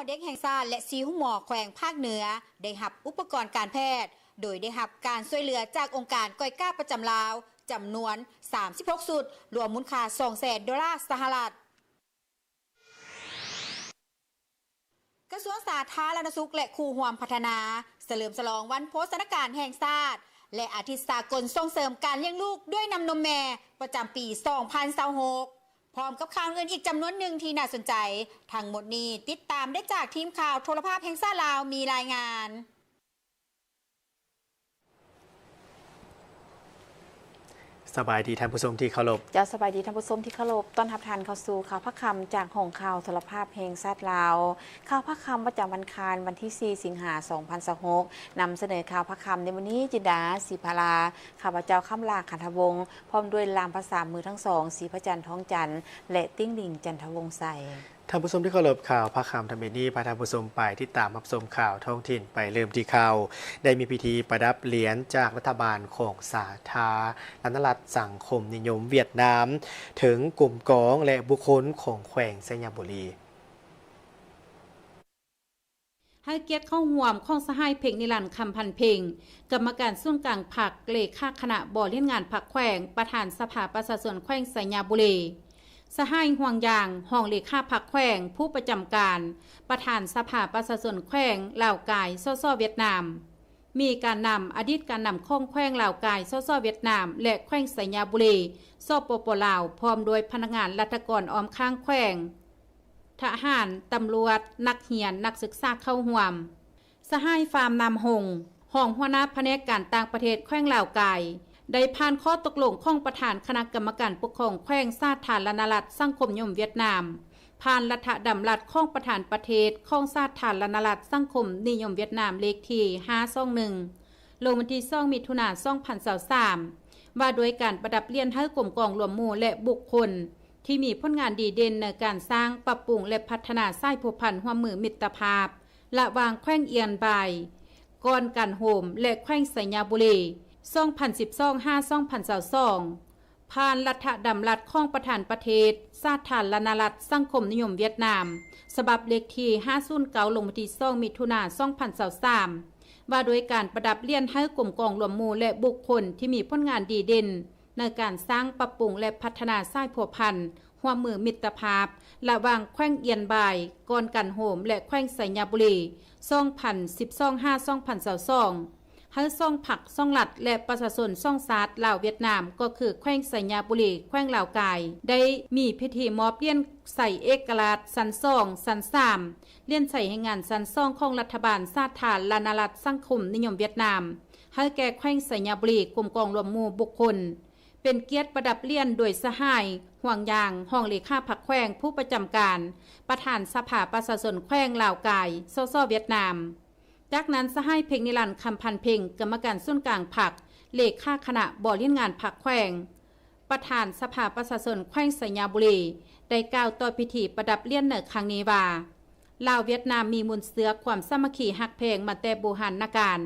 ເດັກແຫ່ງຊາດ ແລະ ສີ່ໂຮງໝໍແຂວງພາກເໜືອ ໄດ້ຮັບອຸປະກອນການແພດ ໂດຍໄດ້ຮັບການຊ່ວຍເຫຼືອຈາກອົງການກອຍກາປະຈຳລາວ ຈຳນວນສາມສິບຫົກຊຸດ, ລວມມູນຄ່າສອງແສນໂດລາສະຫະລັດ. ກະຊວງສາທາລະນະສຸກ ແລະ ຄູ່ຮ່ວມພັດທະນາ ສະເຫຼີມສະຫຼອງວັນໂພຊະນາການແຫ່ງຊາດ ແລະ ອາທິດສາກົນສົ່ງເສີມການລ້ຽງລູກດ້ວຍນ້ຳນົມແມ່ ປະຈຳປີສອງພັນຊາວຫົກ ພ້ອມກັບຂ່າວອື່ນອີກຈຳນວນໜຶ່ງທີ່ໜ້າສົນໃຈ. ທັງໝົດນີ້ຕິດຕາມໄດ້ຈາກທີມຂ່າວໂທລະພາບແຫ່ງຊາດລາວ ມີລາຍງານ. ສະບາຍດີທ່ານຜູ້ຊົມທີ່ເຄົາລົບ. ເຈົ້າ ສະບາຍດີທ່ານຜູ້ຊົມທີ່ເຄົາລົບ. ຕ້ອນຮັບທ່ານເຂົ້າສູ່ຂ່າວພາກຄ່ຳຈາກຫ້ອງຂ່າວໂທລະພາບແຫ່ງຊາດລາວ. ຂ່າວພາກຄ່ຳປະຈຳວັນອັງຄານ ວັນທີສີ່ ສິງຫາ ສອງພັນຊາວຫົກ ນຳສະເໜີຂ່າວພາກຄ່ຳໃນມື້ນີ້ ຈິນດາ ສີພາລາ, ຂ້າພະເຈົ້າ ຄຳຫຼ້າ ຂັນທະວົງ ພ້ອມດ້ວຍລ່າມພາສາມືທັງສອງ ສີພະຈັນ ທອງຈັນ ແລະ ຕິ້ງລິງ ຈັນທະວົງໄຊ. ທ່ານຜູ້ຊົມທີ່ເຄົາລົບ, ຂ່າວພາກຄ່ຳທັງໝົດນີ້ ພາທ່ານຜູ້ຊົມໄປຕິດຕາມຮັບຊົມຂ່າວທ້ອງຖິ່ນ. ໄປເລີ່ມທີ່ຂ່າວ ໄດ້ມີພິທີປະດັບຫຼຽນຈາກລັດຖະບານຂອງສາທາລະນະລັດສັງຄົມນິຍົມຫວຽດນາມ ເຖິງກົມກອງ ແລະ ບຸກຄົນຂອງແຂວງໄຊຍະບູລີ. ໃຫ້ກຽດເຂົ້າຮ່ວມຂອງສະຫາຍ ເພັງນິລັນ ຄຳພັນເພັງ, ກຳມະການສູນກາງພັກ, ເລຂາຄະນະບໍລິຫານງານພັກແຂວງ, ປະທານສະພາປະຊາຊົນແຂວງໄຊຍະບູລີ, ສະຫາຍ ຫ່ວງຢາງ, ຮອງເລຂາພັກແຂວງ, ຜູ້ປະຈຳການ, ປະທານສະພາປະຊາຊົນແຂວງລາວກາຍ ສສ ຫວຽດນາມ, ມີການນຳ, ອະດີດການນຳຂອງແຂວງລາວກາຍ ສສ ຫວຽດນາມ ແລະ ແຂວງໄຊຍະບູລີ ສປປ ລາວ ພ້ອມດ້ວຍພະນັກງານລັດຖະກອນອ້ອມຂ້າງແຂວງ, ທະຫານ, ຕຳຫຼວດ, ນັກຮຽນ, ນັກສຶກສາເຂົ້າຮ່ວມ. ສະຫາຍ ຟາມ ນາມຫົງ, ຮອງຫົວໜ້າພະແນກການຕ່າງປະເທດແຂວງລາວກາຍ ໄດ້ຜ່ານຂໍ້ຕົກລົງຂອງປະທານຄະນະກຳມະການປົກຄອງແຂວງສາທາລະນະລັດສັງຄົມນິຍົມຫວຽດນາມ, ຜ່ານລັດຖະດຳລັດຂອງປະທານປະເທດຂອງສາທາລະນະລັດສັງຄົມນິຍົມຫວຽດນາມ ເລກທີຫ້າສອງໜຶ່ງ ລົງວັນທີສອງ ມິຖຸນາ ສອງພັນຊາວສາມ ວ່າດ້ວຍການປະດັບຫຼຽນໃຫ້ກົມກອງລວມໝູ່ ແລະ ບຸກຄົນທີ່ມີຜົນງານດີເດັ່ນໃນການສ້າງ, ປັບປຸງ ແລະ ພັດທະນາສາຍພົວພັນຮ່ວມມືມິດຕະພາບ ລະຫວ່າງແຂວງອຽນບາຍ, ກ່ອນການໂຮມ ແລະ ແຂວງໄຊຍະບູລີ ສອງພັນສິບສອງ ຫາ ສອງພັນຊາວສອງ ຜ່ານລັດຖະດຳລັດຂອງປະທານປະເທດສາທາລະນະລັດສັງຄົມນິຍົມຫວຽດນາມ ສະບັບເລກທີຫ້າສູນເກົ້າ ລົງວັນທີສອງ ມິຖຸນາ ສອງພັນຊາວສາມ ວ່າດ້ວຍການປະດັບຫຼຽນໃຫ້ກົມກອງລວມໝູ່ ແລະ ບຸກຄົນທີ່ມີຜົນງານດີເດັ່ນ ໃນການສ້າງ, ປັບປຸງ ແລະ ພັດທະນາສາຍພົວພັນຮ່ວມມືມິດຕະພາບ ລະຫວ່າງແຂວງອຽນບາຍ, ກ່ອນການໂຮມ ແລະ ແຂວງໄຊຍະບູລີ ສອງພັນສິບສອງ ຫາ ສອງພັນຊາວສອງ ໃຫ້ສອງພັກ, ສອງລັດ ແລະ ປະຊາຊົນສອງຊາດ ລາວ-ຫວຽດນາມ ກໍຄືແຂວງໄຊຍະບູລີ, ແຂວງລາວກາຍ ໄດ້ມີພິທີມອບຫຼຽນໄຊເອກະລາດ ຊັ້ນສອງ, ຊັ້ນສາມ ຫຼຽນໄຊແຮງງານຊັ້ນສອງຂອງລັດຖະບານສາທາລະນະລັດສັງຄົມນິຍົມຫວຽດນາມ ໃຫ້ແກ່ແຂວງໄຊຍະບູລີ, ກົມກອງລວມໝູ່ບຸກຄົນ ເປັນກຽດປະດັບຫຼຽນໂດຍສະຫາຍ ຫ່ວງຢາງ, ຮອງເລຂາພັກແຂວງ, ຜູ້ປະຈຳການ, ປະທານສະພາປະຊາຊົນແຂວງລາວກາຍ ສສ ຫວຽດນາມ. ຈາກນັ້ນ ສະຫາຍ ເພັງນິລັນ ຄຳພັນເພັງ, ກຳມະການສູນກາງພັກ, ເລຂາຄະນະບໍລິຫານງານພັກແຂວງ, ປະທານສະພາປະຊາຊົນແຂວງໄຊຍະບູລີ ໄດ້ກ່າວຕໍ່ພິທີປະດັບຫຼຽນໃນຄັ້ງນີ້ວ່າ ລາວ-ຫວຽດນາມມີມູນເຊື້ອຄວາມສາມັກຄີຮັກແພງມາແຕ່ບູຮານນະການ.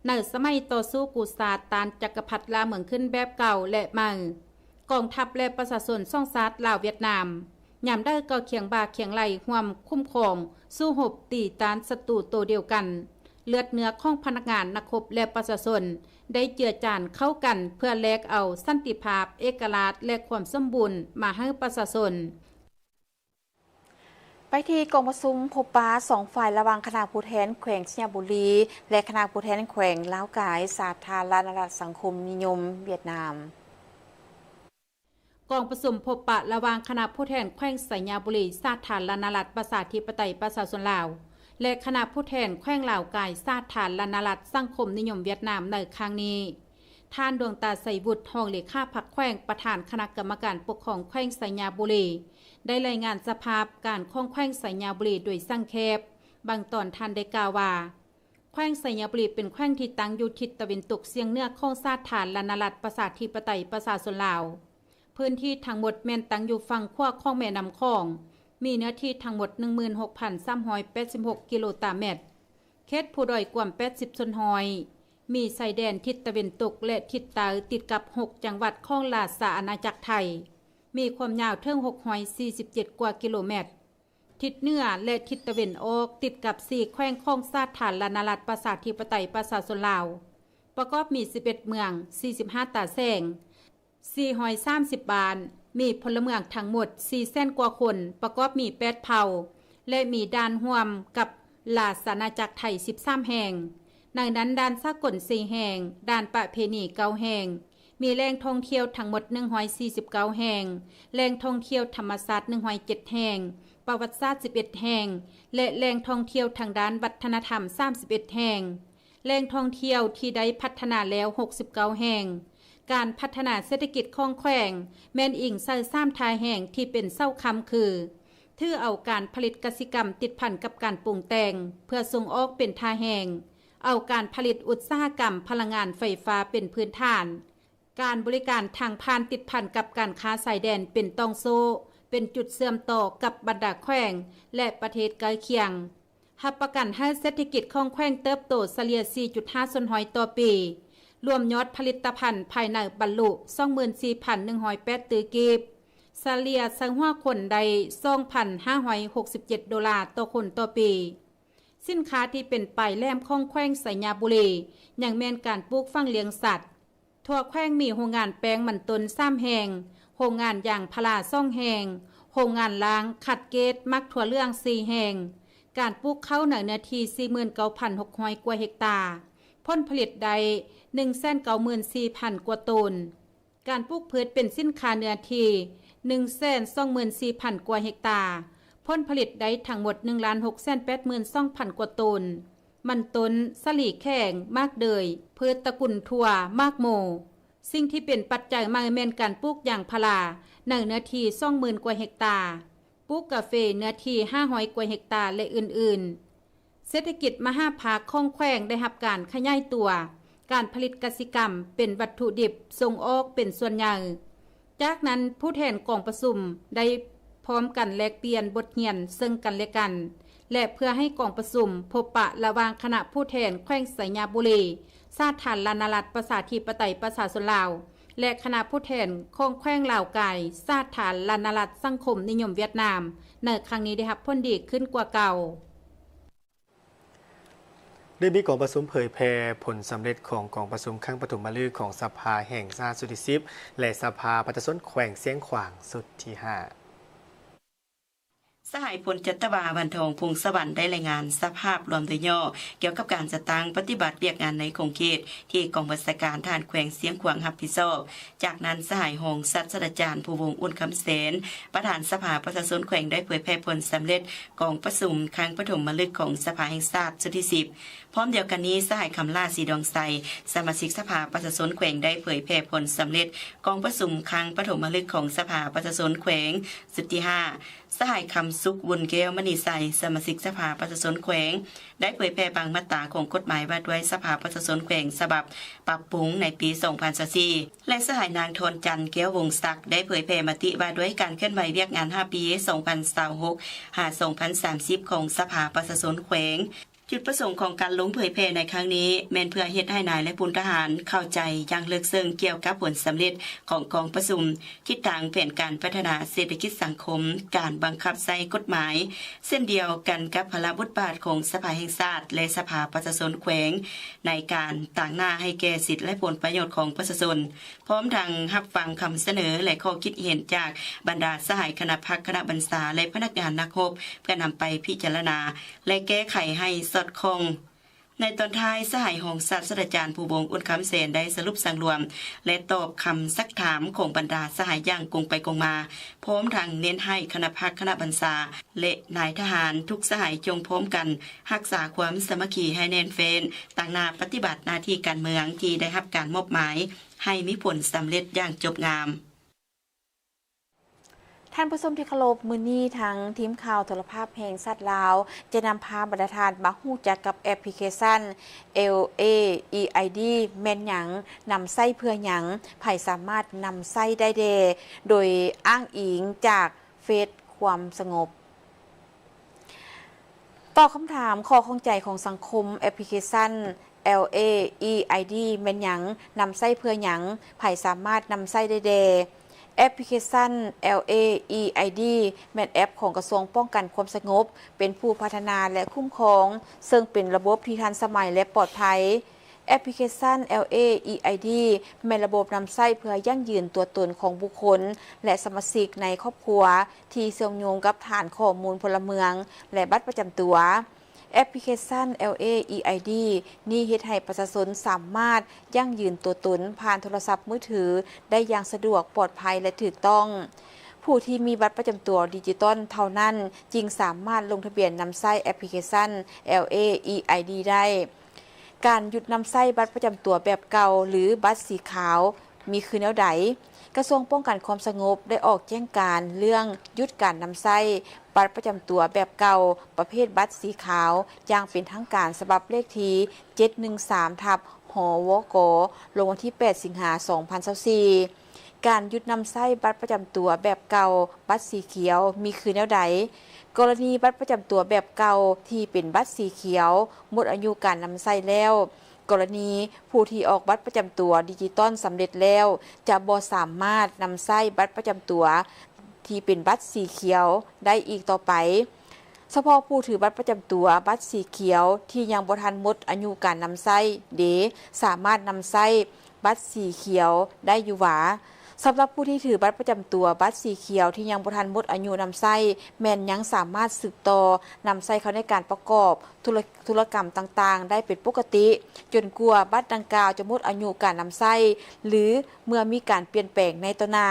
ໃນສະໄໝຕໍ່ສູ້ກູ້ຊາດຕ້ານຈັກກະພັດລ່າເມືອງຂຶ້ນແບບເກົ່າ ແລະ ໃໝ່, ກອງທັບ ແລະ ປະຊາຊົນສອງຊາດ ລາວ-ຫວຽດນາມ ຍາມໃດກໍຄຽງບ່າຄຽງໄຫຼ່ຮ່ວມຄຸ້ມຄອງ ສູ້ຮົບຕີຕ້ານສັດຕູໂຕດຽວກັນ. ເລືອດເນື້ອຂອງພະນັກງານ, ນັກຮົບ ແລະ ປະຊາຊົນ ໄດ້ເຈືອຈານເຂົ້າກັນເພື່ອແລກເອົາສັນຕິພາບ, ເອກະລາດ ແລະ ຄວາມສົມບູນມາໃຫ້ປະຊາຊົນ. ໄປທີ່ກອງປະຊຸມພົບປະສອງຝ່າຍລະຫວ່າງຄະນະຜູ້ແທນແຂວງໄຊຍະບູລີ ແລະ ຄະນະຜູ້ແທນແຂວງລາວກາຍ ສາທາລະນະລັດສັງຄົມນິຍົມຫວຽດນາມ. ກອງປະຊຸມພົບປະລະຫວ່າງຄະນະຜູ້ແທນແຂວງໄຊຍະບູລີ ສາທາລະນະລັດປະຊາທິປະໄຕປະຊາຊົນລາວ ແລະ ຄະນະຜູ້ແທນແຂວງລາວກາຍ ສາທາລະນະລັດສັງຄົມນິຍົມຫວຽດນາມ ໃນຄັ້ງນີ້, ທ່ານ ດວງຕາ ໄຊວຸດ, ຮອງເລຂາພັກແຂວງ, ປະທານຄະນະກຳມະການປົກຄອງແຂວງໄຊຍະບູລີ ໄດ້ລາຍງານສະພາບການຂອງແຂວງໄຊຍະບູລີໂດຍສັງເຂບ. ບາງຕອນທ່ານໄດ້ກ່າວວ່າ, ແຂວງໄຊຍະບູລີເປັນແຂວງທີ່ຕັ້ງຢູ່ທິດຕາເວັນຕົກສຽງເໜືອຂອງສາທາລະນະລັດປະຊາທິປະໄຕປະຊາຊົນລາວ. ພື້ນທີ່ທັງໝົດແມ່ນຕັ້ງຢູ່ຝັ່ງຂວາຂອງແມ່ນ້ຳຂອງ, ມີເນື້ອທີ່ທັງໝົດ ໜຶ່ງໝື່ນຫົກພັນສາມຮ້ອຍແປດສິບຫົກ ກິໂລຕາແມັດ, ເຂດພູດອຍກວມ ແປດສິບສ່ວນຮ້ອຍ, ມີຊາຍແດນທິດຕາເວັນຕົກ ແລະ ທິດໃຕ້ຕິດກັບ ຫົກ ຈັງຫວັດຂອງລາຊະອານາຈັກໄທ, ມີຄວາມຍາວເຖິງ ຫົກຮ້ອຍສີ່ສິບເຈັດ ກວ່າກິໂລແມັດ. ທິດເໜືອ ແລະ ທິດຕາເວັນອອກ ຕິດກັບສີ່ແຂວງຂອງສາທາລະນະລັດ ປະຊາທິປະໄຕ ປະຊາຊົນລາວ ປະກອບມີສິບເອັດເມືອງ, ສີ່ສິບຫ້າຕາແສງ, ສີ່ຮ້ອຍສາມສິບບ້ານ, ມີພົນລະເມືອງທັງໝົດສີ່ແສນກວ່າຄົນ, ປະກອບມີແປດເຜົ່າ ແລະ ມີດ່ານຮ່ວມກັບລາຊະອານາຈັກໄທສິບສາມແຫ່ງ. ໃນນັ້ນ ດ່ານສາກົນສີ່ແຫ່ງ, ດ່ານປະເພນີເກົ້າແຫ່ງ, ມີແຫຼ່ງທ່ອງທ່ຽວທັງໝົດໜຶ່ງຮ້ອຍສີ່ສິບເກົ້າແຫ່ງ, ແຫຼ່ງທ່ອງທ່ຽວທຳມະຊາດໜຶ່ງຮ້ອຍເຈັດແຫ່ງ, ປະຫວັດສາດສິບເອັດແຫ່ງ ແລະ ແຫຼ່ງທ່ອງທ່ຽວທາງດ້ານວັດທະນະທຳສາມສິບເອັດແຫ່ງ. ແຫຼ່ງທ່ອງທ່ຽວທີ່ໄດ້ພັດທະນາແລ້ວຫົກສິບເກົ້າແຫ່ງ. ການພັດທະນາເສດຖະກິດຂອງແຂວງ ແມ່ນອີງໃສ່ສາມທ່າແຮງທີ່ເປັນເສົາຄ້ຳຄື ຖືເອົາການຜະລິດກະສິກຳຕິດພັນກັບການປຸງແຕ່ງເພື່ອສົ່ງອອກເປັນທ່າແຮງ, ເອົາການຜະລິດອຸດສາຫະກຳພະລັງງານໄຟຟ້າເປັນພື້ນຖານ, ການບໍລິການທາງຜ່ານຕິດພັນກັບການຄ້າຊາຍແດນເປັນຕ່ອງໂສ້, ເປັນຈຸດເຊື່ອມຕໍ່ກັບບັນດາແຂວງ ແລະ ປະເທດໃກ້ຄຽງ. ຮັບປະກັນໃຫ້ເສດຖະກິດຂອງແຂວງເຕີບໂຕສະເລ່ຍສີ່ຈຸດຫ້າສ່ວນຮ້ອຍຕໍ່ປີ, ລວມຍອດຜະລິດຕະພັນພາຍໃນບັນລຸສອງໝື່ນສີ່ພັນໜຶ່ງຮ້ອຍແປດຕື້ກີບ, ສະເລ່ຍໃສ່ຫົວຄົນໄດ້ສອງພັນຫ້າຮ້ອຍຫົກສິບເຈັດໂດລາຕໍ່ຄົນຕໍ່ປີ. ສິນຄ້າທີ່ເປັນປາຍແຫຼມຂອງແຂວງໄຊຍະບູລີ ຍັງແມ່ນການປູກຝັງລ້ຽງສັດ. ທົ່ວແຂວງມີໂຮງງານແປ້ງມັນຕົ້ນສາມແຫ່ງ, ໂຮງງານຢາງພາລາສອງແຫ່ງ, ໂຮງງານລ້າງຄັດເກດໝາກຖົ່ວເຫຼືອງສີ່ແຫ່ງ, ການປູກເຂົ້າໃນເນື້ອທີ່ສີ່ໝື່ນເກົ້າພັນຫົກຮ້ອຍກວ່າເຮັກຕາ, ຜົນຜະລິດໄດ້ໜຶ່ງແສນເກົ້າໝື່ນສີ່ພັນກວ່າໂຕນ, ການປູກພືດເປັນສິນຄ້າເນື້ອທີ່ໜຶ່ງແສນສອງໝື່ນສີ່ພັນກວ່າເຮັກຕາ, ຜົນຜະລິດໄດ້ທັງໝົດໜຶ່ງລ້ານຫົກແສນແປດໝື່ນສອງພັນກວ່າໂຕນ. ມັນຕົ້ນ, ສາລີແຂງ, ໝາກເດີຍ, ພືດຕະກຸນຖົ່ວ, ໝາກໂມ. ສິ່ງທີ່ເປັນປັດໄຈໃໝ່ແມ່ນການປູກຢາງພາລາໃນເນື້ອທີ່ສອງໝື່ນກວ່າເຮັກຕາ, ປູກກາເຟເນື້ອທີ່ຫ້າຮ້ອຍກວ່າເຮັກຕາ ແລະ ອື່ນໆ. ເສດຖະກິດມະຫາພາກຂອງແຂວງໄດ້ຮັບການຂະຫຍາຍຕົວ, ການຜະລິດກະສິກຳເປັນວັດຖຸດິບສົ່ງອອກເປັນສ່ວນໃຫຍ່. ຈາກນັ້ນ, ຜູ້ແທນກອງປະຊຸມໄດ້ພ້ອມກັນແລກປ່ຽນບົດຮຽນເຊິ່ງກັນແລະກັນ ແລະ ເພື່ອໃຫ້ກອງປະຊຸມພົບປະລະຫວ່າງຄະນະຜູ້ແທນແຂວງໄຊຍະບູລີ ສາທາລະນະລັດປະຊາທິປະໄຕປະຊາຊົນລາວ ແລະ ຄະນະຜູ້ແທນຂອງແຂວງລາວກາຍ ສາທາລະນະລັດສັງຄົມນິຍົມຫວຽດນາມ ໃນຄັ້ງນີ້ໄດ້ຮັບຜົນດີຂຶ້ນກວ່າເກົ່າ. ໄດ້ມີກອງປະຊຸມເຜີຍແຜ່ຜົນສຳເລັດຂອງກອງປະຊຸມຄັ້ງປະຖົມມະລຶກຂອງສະພາແຫ່ງຊາດຊຸດທີສິບ ແລະ ສະພາປະຊາຊົນແຂວງຊຽງຂວາງຊຸດທີຫ້າ. ສະຫາຍ ພົນຈັດຕະວາ ວັນທອງ ພົງສະຫວັນ ໄດ້ລາຍງານສະພາບລວມໂດຍຫຍໍ້ກ່ຽວກັບການຈັດຕັ້ງປະຕິບັດວຽກງານໃນຂົງເຂດທີ່ກອງບັນຊາການທະຫານແຂວງຊຽງຂວາງຮັບຜິດຊອບ. ຈາກນັ້ນ ສະຫາຍ ຮອງສາດສະດາຈານ ພູວົງ ອຸ່ນຄຳແສນ ປະທານສະພາປະຊາຊົນແຂວງ ໄດ້ເຜີຍແຜ່ຜົນສຳເລັດກອງປະຊຸມຄັ້ງປະຖົມມະລຶກຂອງສະພາແຫ່ງຊາດຊຸດທີສິບ. ພ້ອມດຽວກັນນີ້ ສະຫາຍ ຄຳຫຼ້າ ສີດອງໄຊ ສະມາຊິກສະພາປະຊາຊົນແຂວງ ໄດ້ເຜີຍແຜ່ຜົນສຳເລັດກອງປະຊຸມຄັ້ງປະຖົມມະລຶກຂອງສະພາປະຊາຊົນແຂວງຊຸດທີຫ້າ. ສະຫາຍ ຄຳສຸກ ວຸນແກ້ວມະນີໄຊ ສະມາຊິກສະພາປະຊາຊົນແຂວງ ໄດ້ເຜີຍແຜ່ບາງມາດຕາຂອງກົດໝາຍວ່າດ້ວຍສະພາປະຊາຊົນແຂວງ ສະບັບປັບປຸງໃນປີສອງພັນຊາວສີ່ ແລະ ສະຫາຍ ນາງ ທອນຈັນ ແກ້ວວົງສັກ ໄດ້ເຜີຍແຜ່ມະຕິວ່າດ້ວຍການເຄື່ອນໄຫວວຽກງານຫ້າປີ ສອງພັນຊາວຫົກ ຫາ ສອງພັນສາມສິບ ຂອງສະພາປະຊາຊົນແຂວງ. ຈຸດປະສົງຂອງການລົງເຜີຍແຜ່ໃນຄັ້ງນີ້ ແມ່ນເພື່ອເຮັດໃຫ້ນາຍ ແລະ ພົນທະຫານເຂົ້າໃຈຢ່າງເລິກເຊິ່ງກ່ຽວກັບຜົນສຳເລັດຂອງກອງປະຊຸມ, ທິດທາງແຜນການພັດທະນາເສດຖະກິດສັງຄົມ, ການບັງຄັບໃຊ້ກົດໝາຍ, ເຊັ່ນດຽວກັນກັບພາລະບົດບາດຂອງສະພາແຫ່ງຊາດ ແລະ ສະພາປະຊາຊົນແຂວງ ໃນການຕາງໜ້າໃຫ້ແກ່ສິດ ແລະ ຜົນປະໂຫຍດຂອງປະຊາຊົນ. ພ້ອມທັງຮັບຟັງຄຳສະເໜີ ແລະ ຂໍ້ຄິດເຫັນຈາກບັນດາສະຫາຍຄະນະພັກຄະນະບັນຊາ ແລະ ພະນັກງານນັກຮົບ ເພື່ອນຳໄປພິຈາລະນາ ແລະ ແກ້ໄຂໃຫ້ສອດຄ່ອງ. ໃນຕອນທ້າຍ, ສະຫາຍຮອງສາດສະດາຈານ ພູວົງ ອຸ່ນຄຳແສນ ໄດ້ສະຫຼຸບສັງລວມ ແລະ ຕອບຄຳຊັກຖາມຂອງບັນດາສະຫາຍຢ່າງກົງໄປກົງມາ, ພ້ອມທັງເນັ້ນໃຫ້ຄະນະພັກຄະນະບັນຊາ ແລະ ນາຍທະຫານທຸກສະຫາຍຈົ່ງພ້ອມກັນຮັກສາຄວາມສາມັກຄີໃຫ້ແໜ້ນແຟ້ນ, ຕາງໜ້າປະຕິບັດໜ້າທີ່ການເມືອງທີ່ໄດ້ຮັບການມອບໝາຍ ໃຫ້ມີຜົນສຳເລັດຢ່າງຈົບງາມ. ທ່ານຜູ້ຊົມທີ່ເຄົາລົບ, ມື້ນີ້ທາງທີມຂ່າວໂທລະພາບແຫ່ງຊາດລາວ ຈະນຳພາບັນດາທ່ານມາຮູ້ຈັກກັບແອັບພລິເຄຊັນ ແອລ ເອ ອີ ໄອ ດີ ແມ່ນຫຍັງ, ນຳໃຊ້ເພື່ອຫຍັງ, ໃຜສາມາດນຳໃຊ້ໄດ້ແດ່, ໂດຍອ້າງອີງຈາກເຟສຄວາມສະຫງົບ. ຕອບຄຳຖາມຂໍ້ຂ້ອງໃຈຂອງສັງຄົມ, ແອັບພລິເຄຊັນ ແອລ ເອ ອີ ໄອ ດີ ແມ່ນຫຍັງ, ນຳໃຊ້ເພື່ອຫຍັງ, ໃຜສາມາດນຳໃຊ້ໄດ້ແດ່? ແອັບພລິເຄຊັນ ແອລເອ ອີ ໄອ ດີ ແມ່ນແອັບຂອງກະຊວງປ້ອງກັນຄວາມສະຫງົບ ເປັນຜູ້ພັດທະນາ ແລະ ຄຸ້ມຄອງ, ເຊິ່ງເປັນລະບົບທີ່ທັນສະໄໝ ແລະ ປອດໄພ. ແອັບພລິເຄຊັນ ແອລເອ ອີ ໄອ ດີ ແມ່ນລະບົບນຳໃຊ້ເພື່ອຢັ້ງຢືນຕົວຕົນຂອງບຸກຄົນ ແລະ ສະມາຊິກໃນຄອບຄົວ ທີ່ເຊື່ອມໂຍງກັບຖານຂໍ້ມູນພົນລະເມືອງ ແລະ ບັດປະຈຳຕົວ. ແອັບພລິເຄຊັນ ແອລເອ ອີ ໄອ ດີ ນີ້ເຮັດໃຫ້ປະຊາຊົນສາມາດຢັ້ງຢືນຕົວຕົນຜ່ານໂທລະສັບມືຖືໄດ້ຢ່າງສະດວກ, ປອດໄພ ແລະ ຖືກຕ້ອງ. ຜູ້ທີ່ມີບັດປະຈຳຕົວດິຈິຕອນເທົ່ານັ້ນ ຈຶ່ງສາມາດລົງທະບຽນນຳໃຊ້ແອັບພລິເຄຊັນ ແອລເອ ອີ ໄອ ດີ ໄດ້. ການຢຸດນຳໃຊ້ບັດປະຈຳຕົວແບບເກົ່າ ຫຼື ບັດສີຂາວ ມີຄືແນວໃດ? ກະຊວງປ້ອງກັນຄວາມສະຫງົບໄດ້ອອກແຈ້ງການເລື່ອງຢຸດການນຳໃຊ້ບັດປະຈຳຕົວແບບເກົ່າ ປະເພດບັດສີຂາວ ຢ່າງເປັນທາງການ ສະບັບເລກທີ ເຈັດໜຶ່ງສາມ ທັບ ຫວກ ລົງວັນທີ ແປດ ສິງຫາ ສອງພັນຊາວສີ່. ການຢຸດນຳໃຊ້ບັດປະຈຳຕົວແບບເກົ່າ, ບັດສີຂຽວ ມີຄືແນວໃດ? ກໍລະນີບັດປະຈຳຕົວແບບເກົ່າທີ່ເປັນບັດສີຂຽວ ໝົດອາຍຸການນຳໃຊ້ແລ້ວ, ກໍລະນີຜູ້ທີ່ອອກບັດປະຈຳຕົວດິຈິຕອນສຳເລັດແລ້ວ ຈະບໍ່ສາມາດນຳໃຊ້ບັດປະຈຳຕົວທີ່ເປັນບັດສີຂຽວໄດ້ອີກຕໍ່ໄປ. ສະເພາະຜູ້ຖືບັດປະຈຳຕົວບັດສີຂຽວທີ່ຍັງບໍ່ທັນໝົດອາຍຸການນຳໃຊ້ເດ ສາມາດນຳໃຊ້ ບັດສີຂຽວໄດ້ຢູ່ຫວາ? ສຳລັບຜູ້ທີ່ຖືບັດປະຈຳຕົວບັດສີຂຽວທີ່ຍັງບໍ່ທັນໝົດອາຍຸນຳໃຊ້ ແມ່ນຍັງສາມາດສືບຕໍ່ນຳໃຊ້ເຂົ້າໃນການປະກອບທຸລະ ທຸລະກຳຕ່າງໆໄດ້ເປັນປົກກະຕິ ຈົນກວ່າບັດດັ່ງກ່າວຈະໝົດອາຍຸການນຳໃຊ້ ຫຼື ເມື່ອມີການປ່ຽນແປງໃນຕໍ່ໜ້າ.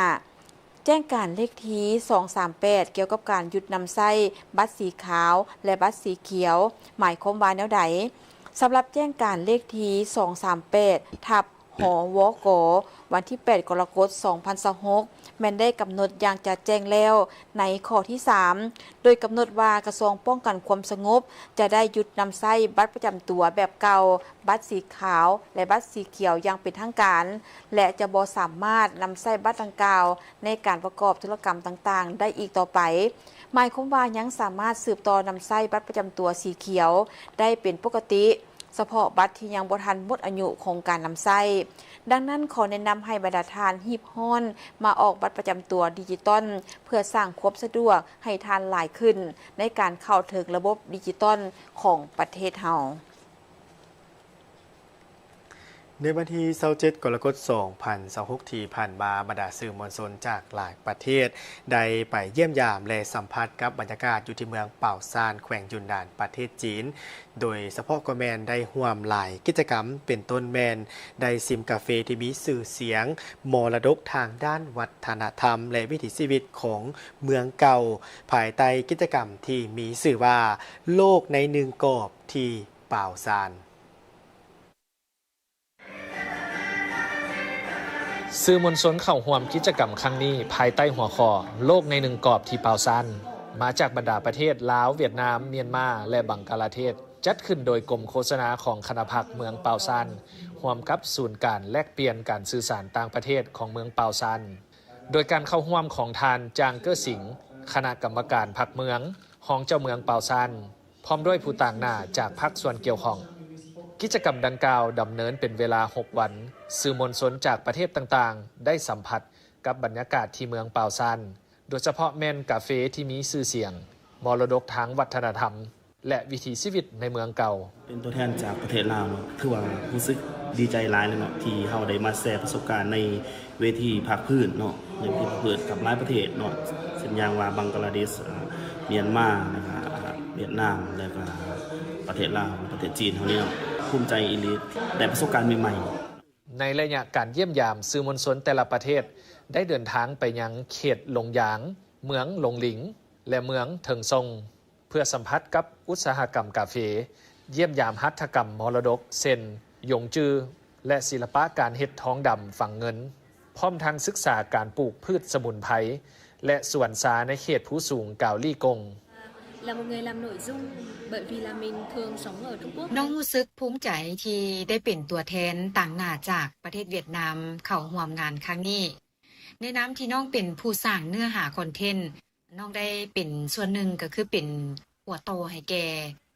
ແຈ້ງການເລກທີ ສອງສາມແປດ ກ່ຽວກັບການຢຸດນຳໃຊ້ບັດສີຂາວ ແລະ ບັດສີຂຽວ ໝາຍຄວາມວ່າແນວໃດ? ສຳລັບແຈ້ງການເລກທີ ສອງສາມແປດ ທັບ ຫວກ ວັນທີ ແປດ ກໍລະກົດ ສອງພັນຊາວຫົກ ແມ່ນໄດ້ກຳນົດຢ່າງຈະແຈ້ງແລ້ວໃນຂໍ້ທີ ສາມ ໂດຍກຳນົດວ່າກະຊວງປ້ອງກັນຄວາມສະຫງົບຈະໄດ້ຢຸດນຳໃຊ້ບັດປະຈຳຕົວແບບເກົ່າ, ບັດສີຂາວ ແລະ ບັດສີຂຽວຢ່າງເປັນທາງການ ແລະ ຈະບໍ່ສາມາດນຳໃຊ້ບັດດັ່ງກ່າວໃນການປະກອບທຸລະກຳຕ່າງໆໄດ້ອີກຕໍ່ໄປ. ໝາຍຄວາມວ່າຍັງສາມາດສືບຕໍ່ນຳໃຊ້ບັດປະຈຳຕົວສີຂຽວໄດ້ເປັນປົກກະຕິ ສະເພາະບັດທີ່ຍັງບໍ່ທັນໝົດອາຍຸຂອງການນຳໃຊ້. ດັ່ງນັ້ນ, ຂໍແນະນຳໃຫ້ບັນດາທ່ານຮີບຮ້ອນມາອອກບັດປະຈຳຕົວດິຈິຕອນ ເພື່ອສ້າງຄວາມສະດວກໃຫ້ທ່ານຫຼາຍຂຶ້ນໃນການເຂົ້າເຖິງລະບົບດິຈິຕອນຂອງປະເທດເຮົາ. ໃນວັນທີ ຊາວເຈັດ ກໍລະກົດ ສອງພັນຊາວຫົກ ທີ່ຜ່ານມາ, ບັນດາສື່ມວນຊົນຈາກຫຼາຍປະເທດ ໄດ້ໄປຢ້ຽມຢາມ ແລະ ສຳຜັດກັບບັນຍາກາດຢູ່ທີ່ເມືອງປາວຊານ ແຂວງຢຸນນານ ປະເທດຈີນ. ໂດຍສະເພາະກໍແມ່ນໄດ້ຮ່ວມຫຼາຍກິດຈະກຳ ເປັນຕົ້ນແມ່ນໄດ້ຊິມກາເຟທີ່ມີຊື່ສຽງ, ມໍລະດົກທາງດ້ານວັດທະນະທຳ ແລະ ວິຖີຊີວິດຂອງເມືອງເກົ່າ ພາຍໃຕ້ກິດຈະກຳທີ່ມີຊື່ວ່າ ໂລກໃນໜຶ່ງກອບທີ່ປາວຊານ. ສື່ມວນຊົນເຂົ້າຮ່ວມກິດຈະກຳຄັ້ງນີ້ ພາຍໃຕ້ຫົວຂໍ້ ໂລກໃນໜຶ່ງກອບທີ່ປາວຊານ ມາຈາກບັນດາປະເທດລາວ, ຫວຽດນາມ, ມຽນມາ ແລະ ບັງກາລາເທດ, ຈັດຂຶ້ນໂດຍກົມໂຄສະນາຂອງຄະນະພັກເມືອງປາວຊານ ຮ່ວມກັບສູນການແລກປ່ຽນການສື່ສານຕ່າງປະເທດຂອງເມືອງປາວຊານ, ໂດຍການເຂົ້າຮ່ວມຂອງທ່ານ ຈາງ ເກີ້ສິງ, ຄະນະກຳມະການພັກເມືອງ, ຮອງເຈົ້າເມືອງປາວຊານ, ພ້ອມດ້ວຍຜູ້ຕາງໜ້າຈາກພາກສ່ວນກ່ຽວຂ້ອງ. ກິດຈະກຳດັ່ງກ່າວດຳເນີນເປັນເວລາຫົກວັນ, ສື່ມວນຊົນຈາກປະເທດຕ່າງໆ ໄດ້ສຳຜັດກັບບັນຍາກາດທີ່ເມືອງປາວຊານ, ໂດຍສະເພາະແມ່ນກາເຟທີ່ມີຊື່ສຽງ, ມໍລະດົກທາງວັດທະນະທຳ ແລະ ວິຖີຊີວິດໃນເມືອງເກົ່າ. ເປັນຕົວແທນຈາກປະເທດລາວເນາະ, ຖືວ່າຮູ້ສຶກດີໃຈຫຼາຍເລີຍເນາະ ທີ່ເຮົາໄດ້ມາແຊປະສົບການໃນ ເວທີພາກພື້ນເນາະ, ໃນເວທີພາກພື້ນກັບຫຼາຍປະເທດເນາະ, ເຊັ່ນຢ່າງວ່າບັງກະລາເດດ, ເອີ່ ມຽນມາ, ແລ້ວກະຫວຽດນາມ, ແລ້ວກະປະເທດລາວ, ປະເທດຈີນເຮົານີ້ເນາະ. ພູມໃຈອີ່ຫຼີ, ໄດ້ປະສົບການໃໝ່ໆ. ໃນໄລຍະການຢ້ຽມຢາມ, ສື່ມວນຊົນແຕ່ລະປະເທດໄດ້ເດີນທາງໄປຍັງເຂດລົງຢາງ, ເມືອງຫຼົງລິງ ແລະ ເມືອງເທີງຊົງ. ເພື່ອສຳຜັດກັບອຸດສາຫະກຳກາເຟ, ຢ້ຽມຢາມຫັດຖະກຳມໍລະດົກ ເຊັ່ນ ຢົງຈື່ ແລະ ສິລະປະການເຮັດທອງດຳຝັງເງິນ, ພ້ອມທັງສຶກສາການປູກພືດສະໝຸນໄພ ແລະ ສວນຊາໃນເຂດພູສູງກາວລີກົງ. Là một người làm nội dung, bởi vì là mình thường sống ở Trung Quốc. ນ້ອງຮູ້ສຶກພູມໃຈທີ່ໄດ້ເປັນຕົວແທນຕາງໜ້າຈາກປະເທດຫວຽດນາມເຂົ້າຮ່ວມງານຄັ້ງນີ້. ໃນນາມທີ່ນ້ອງເປັນຜູ້ສ້າງເນື້ອຫາຄອນເທັນ, ນ້ອງໄດ້ເປັນສ່ວນໜຶ່ງ ກໍຄືເປັນຫົວຕໍ່ໃຫ້ແກ່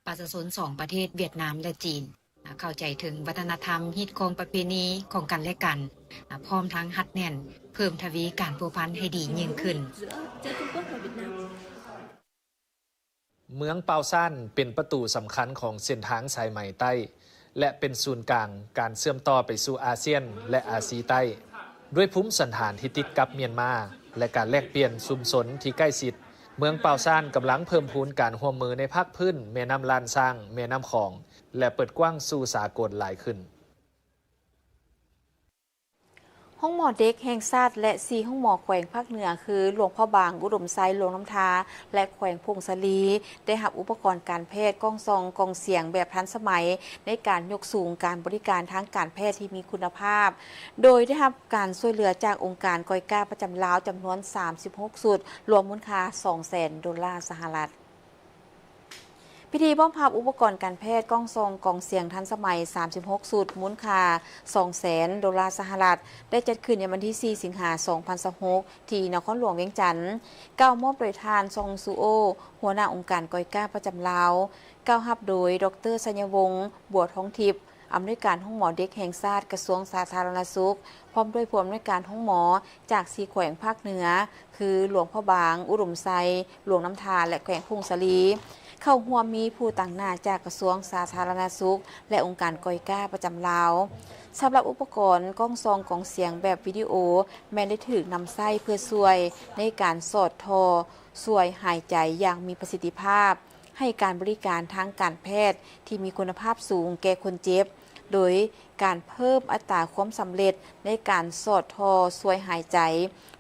ປະຊາຊົນສອງປະເທດຫວຽດນາມ ແລະ ຈີນ ເຂົ້າໃຈເຖິງວັດທະນະທຳ, ຮີດຄອງ, ປະເພນີຂອງກັນ ແລະ ກັນ. ພ້ອມທັງຮັດແໜ້ນເພີ່ມທະວີການພົວພັນໃຫ້ດີຍິ່ງຂຶ້ນ. ເມືອງປາວຊານເປັນປະຕູສຳຄັນຂອງເສັ້ນທາງສາຍໄໝໃຕ້ ແລະ ເປັນສູນກາງການເຊື່ອມຕໍ່ໄປສູ່ອາຊຽນ ແລະ ອາຊີໃຕ້. ດ້ວຍພູມສັນຖານທີ່ຕິດກັບມຽນມາ ແລະ ການແລກປ່ຽນຊຸມຊົນທີ່ໃກ້ຊິດ, ເມືອງປາວຊານກຳລັງເພີ່ມພູນການຮ່ວມມືໃນພາກພື້ນແມ່ນ້ຳລ້ານຊ້າງ, ແມ່ນ້ຳຂອງ ແລະ ເປີດກວ້າງສູ່ສາກົນຫຼາຍຂຶ້ນ. ໂຮງໝໍເດັກແຫ່ງຊາດ ແລະ ສີ່ໂຮງໝໍແຂວງພາກເໜືອ ຄື ຫຼວງພະບາງ, ອຸດົມໄຊ, ຫຼວງນ້ຳທາ ແລະ ແຂວງຜົ້ງສາລີ ໄດ້ຮັບອຸປະກອນການແພດ, ກ້ອງສ່ອງ, ກ້ອງສຽງແບບທັນສະໄໝ ໃນການຍົກສູງການບໍລິການທາງການແພດທີ່ມີຄຸນນະພາບ, ໂດຍໄດ້ຮັບການຊ່ວຍເຫຼືອຈາກອົງການກອຍກາປະຈຳລາວ ຈຳນວນສາມສິບຫົກຊຸດ, ລວມມູນຄ່າສອງແສນໂດລາສະຫະລັດ. ພິທີມອບຮັບອຸປະກອນການແພດ, ກ້ອງສ່ອງ, ກ້ອງສຽງທັນສະໄໝ ສາມສິບຫົກຊຸດ, ມູນຄ່າສອງແສນໂດລາສະຫະລັດ ໄດ້ຈັດຂຶ້ນໃນວັນທີສີ່ ສິງຫາ ສອງພັນຊາວຫົກ ທີ່ນະຄອນຫຼວງວຽງຈັນ, ກ່າວມອບໂດຍທ່ານ ຊອງຊູໂອ, ຫົວໜ້າອົງການກອຍກາປະຈຳລາວ, ກ່າວຮັບໂດຍ ດອກເຕີ ໄຊຍະວົງ ບົວທອງທິບ, ອຳນວຍການໂຮງໝໍເດັກແຫ່ງຊາດ ກະຊວງສາທາລະນະສຸກ, ພ້ອມດ້ວຍຜູ້ອຳນວຍການໂຮງໝໍຈາກສີ່ແຂວງພາກເໜືອ ຄື ຫຼວງພະບາງ, ອຸດົມໄຊ, ຫຼວງນ້ຳທາ ແລະ ແຂວງຜົ້ງສາລີ. ເຂົ້າຮ່ວມມີຜູ້ຕາງໜ້າຈາກກະຊວງສາທາລະນະສຸກ ແລະ ອົງການກອຍກາປະຈຳລາວ. ສຳລັບອຸປະກອນກ້ອງສ່ອງ, ກ້ອງສຽງແບບວິດີໂອ ແມ່ນໄດ້ຖືກນຳໃຊ້ເພື່ອຊ່ວຍໃນການສອດທໍ່ຊ່ວຍຫາຍໃຈຢ່າງມີປະສິດທິພາບ ໃຫ້ການບໍລິການທາງການແພດທີ່ມີຄຸນນະພາບສູງແກ່ຄົນເຈັບ, ໂດຍການເພີ່ມອັດຕາຄວາມສຳເລັດໃນການສອດທໍ່ຊ່ວຍຫາຍໃຈ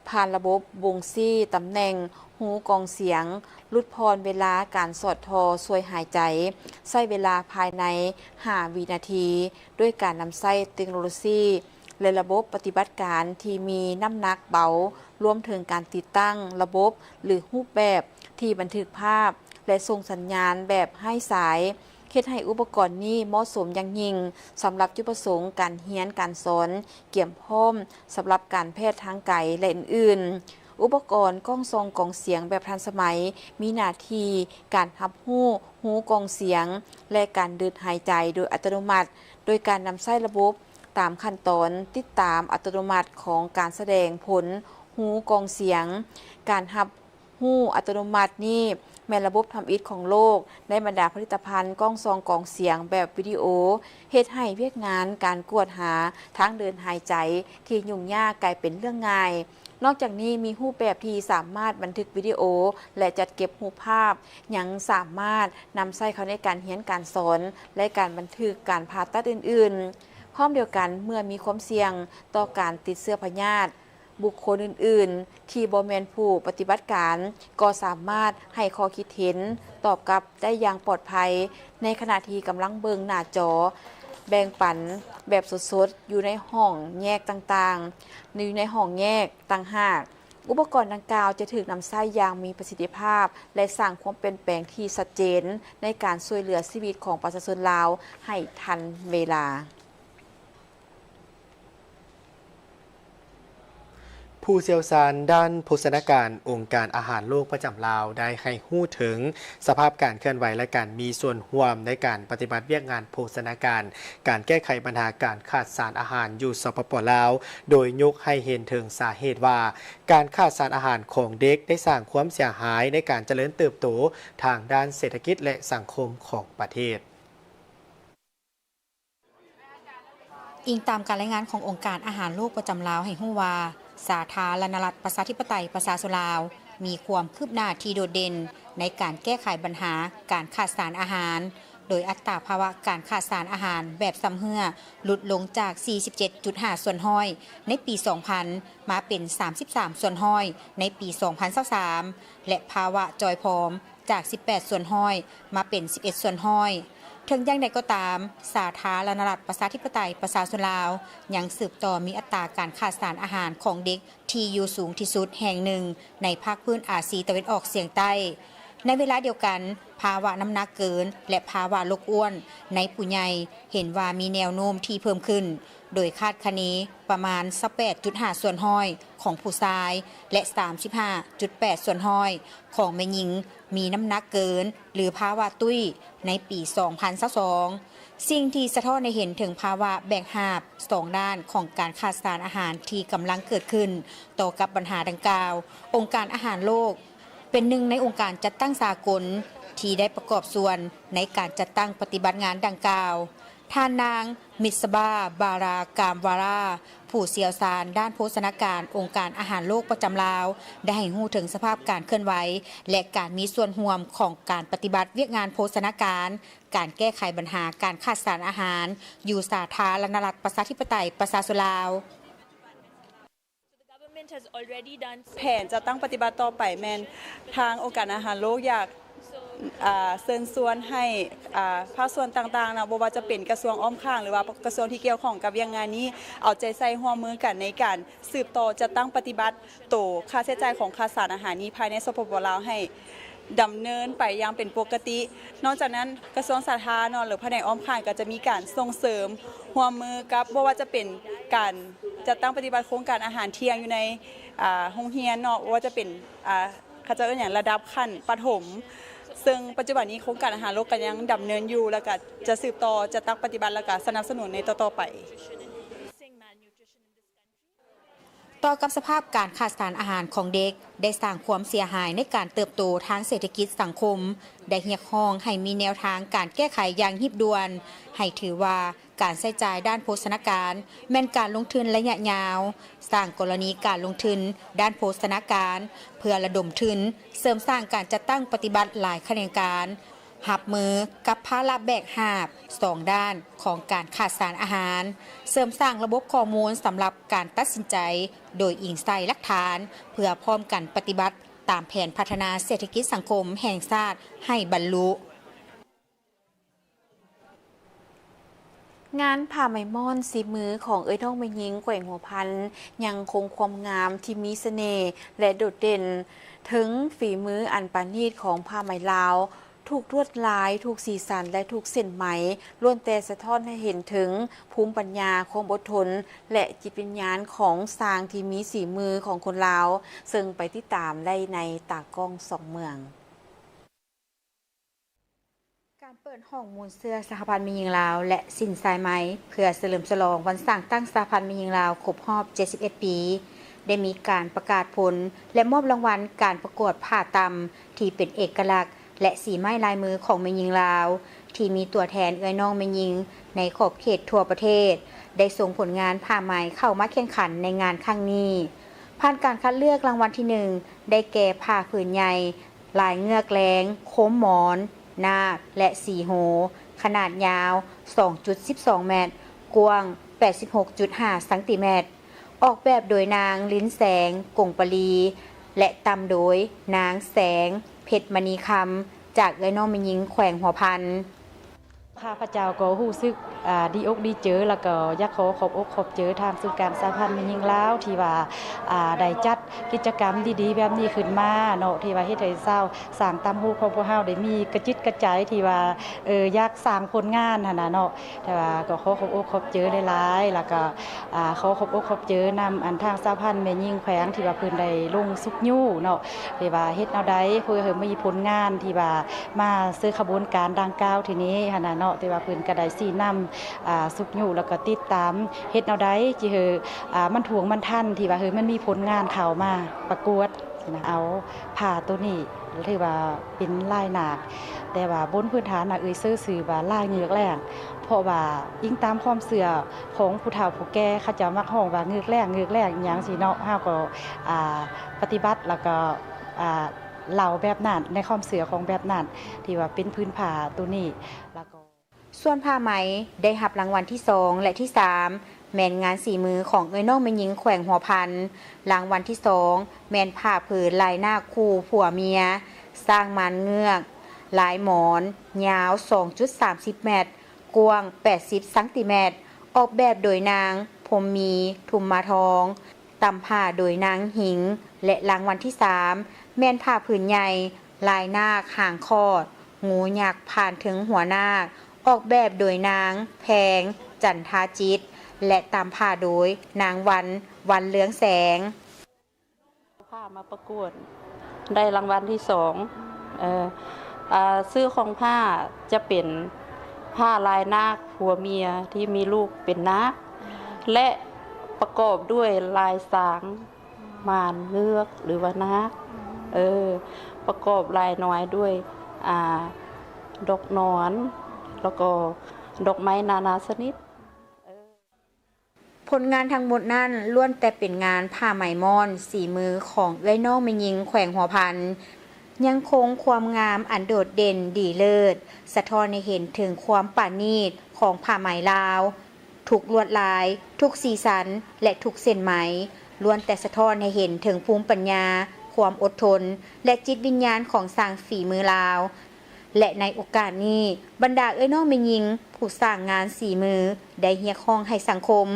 ຜ່ານລະບົບບົ່ງຊີ້ຕຳແໜ່ງຮູກ້ອງສຽງ, ຫຼຸດຜ່ອນເວລາການສອດທໍ່ຊ່ວຍຫາຍໃຈ, ໃຊ້ເວລາພາຍໃນຫ້າວິນາທີ, ດ້ວຍການນຳໃຊ້ເຕັກໂນໂລຊີ ແລະ ລະບົບປະຕິບັດການທີ່ມີນ້ຳໜັກເບົາ, ລວມເຖິງການຕິດຕັ້ງລະບົບ ຫຼື ຮູບແບບທີ່ບັນທຶກພາບ ແລະ ສົ່ງສັນຍານແບບໄຮ້ສາຍ, ເຮັດໃຫ້ອຸປະກອນນີ້ເໝາະສົມຢ່າງຍິ່ງສຳລັບຈຸດປະສົງການຮຽນການສອນ, ກຽມພ້ອມສຳລັບການແພດທາງໄກ ແລະ ອື່ນໆ. ອຸປະກອນກ້ອງສ່ອງ, ກ້ອງສຽງແບບທັນສະໄໝ ມີໜ້າທີ່ການຮັບຮູ້ຮູກ້ອງສຽງ ແລະ ການເດີດຫາຍໃຈໂດຍອັດຕະໂນມັດ, ໂດຍການນຳໃຊ້ລະບົບ ຕາມຂັ້ນຕອນຕິດຕາມອັດຕະໂນມັດຂອງການສະແດງຜົນຮູກ້ອງສຽງ. ການຮັບຮູ້ອັດຕະໂນມັດນີ້ແມ່ນລະບົບທຳອິດຂອງໂລກໃນບັນດາຜະລິດຕະພັນກ້ອງສ່ອງ, ກ້ອງສຽງແບບວິດີໂອ, ເຮັດໃຫ້ວຽກງານການກວດຫາທາງເດີນຫາຍໃຈທີ່ຫຍຸ້ງຍາກກາຍເປັນເລື່ອງງ່າຍ. ນອກຈາກນີ້, ມີຮູບແບບທີ່ສາມາດບັນທຶກວິດີໂອ ແລະ ຈັດເກັບຮູບພາບ, ຍັງສາມາດນຳໃຊ້ເຂົ້າໃນການຮຽນການສອນ ແລະ ການບັນທຶກການຜ່າຕັດອື່ນໆ. ພ້ອມດຽວກັນ, ເມື່ອມີຄວາມສ່ຽງຕໍ່ການຕິດເຊື້ອພະຍາດ, ບຸກຄົນອື່ນໆທີ່ບໍ່ແມ່ນຜູ້ປະຕິບັດການ ກໍສາມາດໃຫ້ຂໍ້ຄິດເຫັນຕອບກັບໄດ້ຢ່າງປອດໄພ ໃນຂະນະທີ່ກຳລັງເບິ່ງໜ້າຈໍແບ່ງປັນແບບສົດໆ ຢູ່ໃນຫ້ອງແຍກຕ່າງໆ ຢູ່ໃນຫ້ອງແຍກຕ່າງຫາກ. ອຸປະກອນດັ່ງກ່າວຈະຖືກນຳໃຊ້ຢ່າງມີປະສິດທິພາບ ແລະ ສ້າງຄວາມປ່ຽນແປງທີ່ຊັດເຈນໃນການຊ່ວຍເຫຼືອຊີວິດຂອງປະຊາຊົນລາວໃຫ້ທັນເວລາ. ຜູ້ຊ່ຽວຊານດ້ານໂພຊະນາການ ອົງການອາຫານໂລກປະຈຳລາວ ໄດ້ໃຫ້ຮູ້ເຖິງສະພາບການເຄື່ອນໄຫວ ແລະ ການມີສ່ວນຮ່ວມໃນການປະຕິບັດວຽກງານໂພຊະນາການ ການແກ້ໄຂບັນຫາການຂາດສານອາຫານຢູ່ ສປປ ລາວ, ໂດຍຍົກໃຫ້ເຫັນເຖິງສາເຫດວ່າ ການຂາດສານອາຫານຂອງເດັກໄດ້ສ້າງຄວາມເສຍຫາຍໃນການຈະເລີນເຕີບໂຕທາງດ້ານເສດຖະກິດ ແລະ ສັງຄົມຂອງປະເທດ. ອີງຕາມການລາຍງານຂອງອົງການອາຫານໂລກປະຈຳລາວໃຫ້ຮູ້ວ່າ ສາທາລະນະລັດ ປະຊາທິປະໄຕ ປະຊາຊົນລາວ ມີຄວາມຄືບໜ້າທີ່ໂດດເດັ່ນໃນການແກ້ໄຂບັນຫາການຂາດສານອາຫານ, ໂດຍອັດຕາພາວະການຂາດສານອາຫານແບບຊຳເຮື້ອຫຼຸດລົງຈາກສີ່ສິບເຈັດຈຸດຫ້າສ່ວນຮ້ອຍໃນປີສອງພັນ ມາເປັນສາມສິບສາມສ່ວນຮ້ອຍໃນປີສອງພັນຊາວສາມ ແລະ ພາວະຈອຍຜອມ ຈາກສິບແປດສ່ວນຮ້ອຍມາເປັນສິບເອັດສ່ວນຮ້ອຍ. ເຖິງຢ່າງໃດກໍຕາມ, ສາທາລະນະລັດ ປະຊາທິປະໄຕ ປະຊາຊົນລາວ ຍັງສືບຕໍ່ມີອັດຕາການຂາດສານອາຫານຂອງເດັກທີ່ຢູ່ສູງທີ່ສຸດແຫ່ງໜຶ່ງໃນພາກພື້ນອາຊີຕາເວັນອອກສຽງໃຕ້. ໃນເວລາດຽວກັນ, ພາວະນ້ຳໜັກເກີນ ແລະ ພາວະໂລກອ້ວນໃນຜູ້ໃຫຍ່ເຫັນວ່າມີແນວໂນ້ມທີ່ເພີ່ມຂຶ້ນ, ໂດຍຄາດຄະເນປະມານຊາວແປດຈຸດຫ້າສ່ວນຮ້ອຍຂອງຜູ້ຊາຍ ແລະ ສາມສິບຫ້າຈຸດແປດສ່ວນຮ້ອຍຂອງແມ່ຍິງ ມີນ້ຳໜັກເກີນ ຫຼື ພາວະຕຸ້ຍ ໃນປີສອງພັນຊາວສອງ. ສິ່ງທີ່ສະທ້ອນໃຫ້ເຫັນເຖິງພາວະແບກຫາບສອງດ້ານຂອງການຂາດສານອາຫານທີ່ກຳລັງເກີດຂຶ້ນ. ຕໍ່ກັບບັນຫາດັ່ງກ່າວ, ອົງການອາຫານໂລກ ເປັນໜຶ່ງໃນອົງການຈັດຕັ້ງສາກົນທີ່ໄດ້ປະກອບສ່ວນໃນການຈັດຕັ້ງປະຕິບັດງານດັ່ງກ່າວ. ທ່ານນາງ ມິດສະບາ ບາຣາກາມວາຣາ ຜູ້ຊ່ຽວຊານດ້ານໂພຊະນາການອົງການອາຫານໂລກປະຈຳລາວ ໄດ້ໃຫ້ຮູ້ເຖິງສະພາບການເຄື່ອນໄຫວ ແລະ ການມີສ່ວນຮ່ວມຂອງການປະຕິບັດວຽກງານໂພຊະນາການ, ການແກ້ໄຂບັນຫາການຂາດສານອາຫານ ຢູ່ສາທາລະນະລັດ ປະຊາທິປະໄຕ ປະຊາຊົນລາວ. ແຜນຈັດຕັ້ງປະຕິບັດຕໍ່ໄປແມ່ນທາງອົງການອາຫານໂລກຢາກ ອ່າ ເຊີນຊວນໃຫ້ ອ່າ ພາກສ່ວນຕ່າງໆເນາະ ບໍ່ວ່າຈະເປັນກະຊວງອ້ອມຂ້າງ ຫຼືວ່າກະຊວງທີ່ກ່ຽວຂ້ອງກັບວຽກງານນີ້ ເອົາໃຈໃສ່ຮ່ວມມືກັນໃນການສືບຕໍ່ຈັດຕັ້ງປະຕິບັດໂຕຄ່າໃຊ້ຈ່າຍຂອງຂາດສານອາຫານນີ້ພາຍໃນ ສປປ ລາວ ໃຫ້ ດຳເນີນໄປຢ່າງເປັນປົກກະຕິ. ນອກຈາກນັ້ນ ກະຊວງສາທາເນາະ ຫຼື ພະແນກອ້ອມຂ້າງ ກໍຈະມີການສົ່ງເສີມຮ່ວມມືກັບ ບໍ່ວ່າຈະເປັນການຈັດຕັ້ງປະຕິບັດໂຄງການອາຫານທ່ຽງຢູ່ໃນ ອ່າ ໂຮງຮຽນເນາະ ບໍ່ວ່າຈະເປັນ ອ່າ ເຂົາເຈົ້າເອີ້ນຫຍັງ ລະດັບຂັ້ນປະຖົມ ເຊິ່ງປັດຈຸບັນນີ້ໂຄງການອາຫານໂລກກໍຍັງດຳເນີນຢູ່ ແລ້ວກໍຈະສືບຕໍ່ຈັດຕັ້ງປະຕິບັດ ແລ້ວກໍສະໜັບສະໜູນໃນຕໍ່ໆໄປ. ຕໍ່ກັບສະພາບການຂາດສານອາຫານຂອງເດັກ ໄດ້ສ້າງຄວາມເສຍຫາຍໃນການເຕີບໂຕທາງເສດຖະກິດສັງຄົມ, ໄດ້ຮຽກຮ້ອງໃຫ້ມີແນວທາງການແກ້ໄຂຢ່າງຮີບດ່ວນ, ໃຫ້ຖືວ່າການໃຊ້ຈ່າຍດ້ານໂພຊະນາການແມ່ນການລົງທຶນໄລຍະຍາວ, ສ້າງກໍລະນີການລົງທຶນດ້ານໂພຊະນາການ ເພື່ອລະດົມທຶນເສີມສ້າງການຈັດຕັ້ງປະຕິບັດຫຼາຍຂະແໜງການ, ຮັບມືກັບພາລະແບກຫາບສອງດ້ານຂອງການຂາດສານອາຫານ, ເສີມສ້າງລະບົບຂໍ້ມູນສຳລັບການຕັດສິນໃຈໂດຍອີງໃສ່ຫຼັກຖານ ເພື່ອພ້ອມກັນປະຕິບັດຕາມແຜນພັດທະນາເສດຖະກິດສັງຄົມແຫ່ງຊາດໃຫ້ບັນລຸ. ງານຜ້າໄໝມ້ອນສີມືຂອງເອື້ອຍນ້ອງແມ່ຍິງແຂວງຫົວພັນ ຍັງຄົງຄວາມງາມທີ່ມີສະເໜ່ ແລະ ໂດດເດັ່ນ, ເຖິງຝີມືອັນປານີດຂອງຜ້າໄໝລາວ, ທຸກລວດລາຍ, ທຸກສີສັນ ແລະ ທຸກເສັ້ນໄໝ ລ້ວນແຕ່ສະທ້ອນໃຫ້ເຫັນເຖິງພູມປັນຍາ, ຄວາມອົດທົນ ແລະ ຈິດວິນຍານຂອງຊ່າງທີ່ມີສີມືຂອງຄົນລາວ, ເຊິ່ງໄປຕິດຕາມໄດ້ໃນຕາກ້ອງສອງເມືອງ. ການເປີດຫ້ອງມູນເຊື້ອສະຫະພັນແມ່ຍິງລາວ ແລະ ສິນສາຍໄໝ ເພື່ອສະເຫຼີມສະຫຼອງວັນສ້າງຕັ້ງສະຫະພັນແມ່ຍິງລາວຄົບຮອບເຈັດສິບເອັດປີ ໄດ້ມີການປະກາດຜົນ ແລະ ມອບລາງວັນການປະກວດຜ້າຕ່ຳທີ່ເປັນເອກະລັກ ແລະ ສີໄມ້ລາຍມືຂອງແມ່ຍິງລາວ ທີ່ມີຕົວແທນເອື້ອຍນ້ອງແມ່ຍິງໃນຂອບເຂດທົ່ວປະເທດ ໄດ້ສົ່ງຜົນງານຜ້າໄໝເຂົ້າມາແຂ່ງຂັນໃນງານຄັ້ງນີ້. ຜ່ານການຄັດເລືອກ, ລາງວັນທີໜຶ່ງ ໄດ້ແກ່ຜ້າຜືນໃຫຍ່ ລາຍເງືອກແລງ, ໂຄມໝອນ, ນາກ ແລະ ສີໂຫ, ຂະໜາດຍາວສອງຈຸດສິບສອງແມັດ, ກວ້າງແປດສິບຫົກຈຸດຫ້າຊັງຕີແມັດ, ອອກແບບໂດຍນາງ ລິນແສງ ກົງປະລີ ແລະ ຕ່ຳໂດຍນາງ ແສງ ເພັດມະນີຄຳ ຈາກເອື້ອຍນ້ອງແມ່ຍິງແຂວງຫົວພັນ. ຂ້າພະເຈົ້າກໍຮູ້ສຶກ ອ່າ ດີອົກດີເຈີ ແລ້ວກໍຢາກຂໍຂອບອົກຂອບເຈີທາງສູນກາງສະຫະພັນແມ່ຍິງລາວ ທີ່ວ່າ ອ່າ ໄດ້ຈັດກິດຈະກຳດີໆແບບນີ້ຂຶ້ນມາເນາະ ທີ່ວ່າເຮັດໃຫ້ຊາວສ້າງຕ່າງຮູບຂອງພວກເຮົາໄດ້ມີກະຈິດກະໃຈທີ່ວ່າ ເອີ ຢາກສ້າງຜົນງານຫັ້ນນະເນາະ. ແຕ່ວ່າກໍຂໍຂອບອົກຂອບເຈີຫຼາຍໆ ແລ້ວກໍ ອ່າ ຂໍຂອບອົກຂອບເຈີນຳ ອັນ ທາງສະຫະພັນແມ່ຍິງແຂວງ ທີ່ວ່າເພິ່ນໄດ້ລົງຊຸກຍູ້ເນາະ ທີ່ວ່າເຮັດແນວໃດເພື່ອໃຫ້ມີຜົນງານທີ່ວ່າມາເຊີຂະບວນການດັ່ງກ່າວທີ່ນີ້ຫັ້ນນະເນາະ ທີ່ວ່າເພິ່ນກໍໄດ້ຊີ້ນຳ ອ່າ ຊຸກຍູ້ ແລ້ວກໍຕິດຕາມເຮັດແນວໃດທີ່ໃຫ້ ອ່າ ມັນຖ້ວງມັນທັນ ທີ່ວ່າໃຫ້ມັນມີຜົນງານເຂົ້າມາປະກວດ. ນະ ເອົາຜ້າໂຕນີ້ຖືວ່າເປັນລາຍນາກ ແຕ່ວ່າບົນພື້ນຖານນະ ເອີ່ຍເຊີຊື່ວ່າລາຍເງືອກແລ້ງ ເພາະວ່າອີງຕາມຄວາມເຊື່ອຂອງຜູ້ເຖົ້າຜູ້ແກ່ ເຂົາເຈົ້າມັກຮ້ອງວ່າເງືອກແລ້ງ ເງືອກແລ້ງ ອີ່ຫຍັງຊີ້ເນາະ ເຮົາກໍ ອ່າ ປະຕິບັດ ແລ້ວກໍ ອ່າ ເລົ່າແບບນັ້ນ ໃນຄວາມເຊື່ອຂອງແບບນັ້ນ ທີ່ວ່າເປັນຜືນຜ້າໂຕນີ້ ແລ້ວກໍ ສ່ວນຜ້າໄໝໄດ້ຮັບລາງວັນທີສອງ ແລະ ທີສາມ ແມ່ນງານສີມືຂອງເອື້ອຍນ້ອງແມ່ຍິງແຂວງຫົວພັນ, ລາງວັນທີສອງ ແມ່ນຜ້າຜືນລາຍນາກຄູ່ຜົວເມຍ ຊ້າງມານເງືອກ ລາຍໝອນ ຍາວສອງຈຸດສາມສິບແມັດ, ກວ້າງແປດສິບຊັງຕີແມັດ, ອອກແບບໂດຍນາງ ພົມມີ ທຸມມາທອງ, ຕ່ຳຜ້າໂດຍນາງຫິງ ແລະ ລາງວັນທີສາມ ແມ່ນຜ້າຜືນໃຫຍ່ ລາຍນາກຫາງຂອດ ງູຍັກຜ່ານເທິງຫົວນາກ ອອກແບບໂດຍນາງ ແພງ ຈັນທາຈິດ ແລະ ຕ່ຳຜ້າໂດຍນາງ ວັນ ວັນເຮືອງແສງ. ຜ້າມາປະກວດ ໄດ້ລາງວັນທີສອງ ເອີ ອ່າ ຊື່ຂອງຜ້າຈະເປັນ ຜ້າລາຍນາກຜົວເມຍທີ່ມີລູກເປັນນາກ ແລະ ປະກອບດ້ວຍລາຍສາງ ມ່ານເງືອກ ຫຼືວ່ານາກ ເອີ ປະກອບລາຍນ້ອຍດ້ວຍ ອ່າ ດອກໜອນ ແລ້ວກໍດອກໄມ້ນານາຊະນິດ. ຜົນງານທັງໝົດນັ້ນລ້ວນແຕ່ເປັນງານຜ້າໄໝມ້ອນສີມືຂອງເອື້ອຍນ້ອງແມ່ຍິງແຂວງຫົວພັນ, ຍັງຄົງຄວາມງາມອັນໂດດເດັ່ນດີເລີດ, ສະທ້ອນໃຫ້ເຫັນເຖິງຄວາມປານີດຂອງຜ້າໄໝລາວ. ທຸກລວດລາຍ, ທຸກສີສັນ ແລະ ທຸກເສັ້ນໄໝ ລ້ວນແຕ່ສະທ້ອນໃຫ້ເຫັນເຖິງພູມປັນຍາ, ຄວາມອົດທົນ ແລະ ຈິດວິນຍານຂອງຊ່າງຝີມືລາວ. ແລະ ໃນໂອກາດນີ້, ບັນດາເອື້ອຍນ້ອງແມ່ຍິງຜູ້ສ້າງງານສີມືໄດ້ຮຽກຮ້ອງໃຫ້ສັງຄົມ,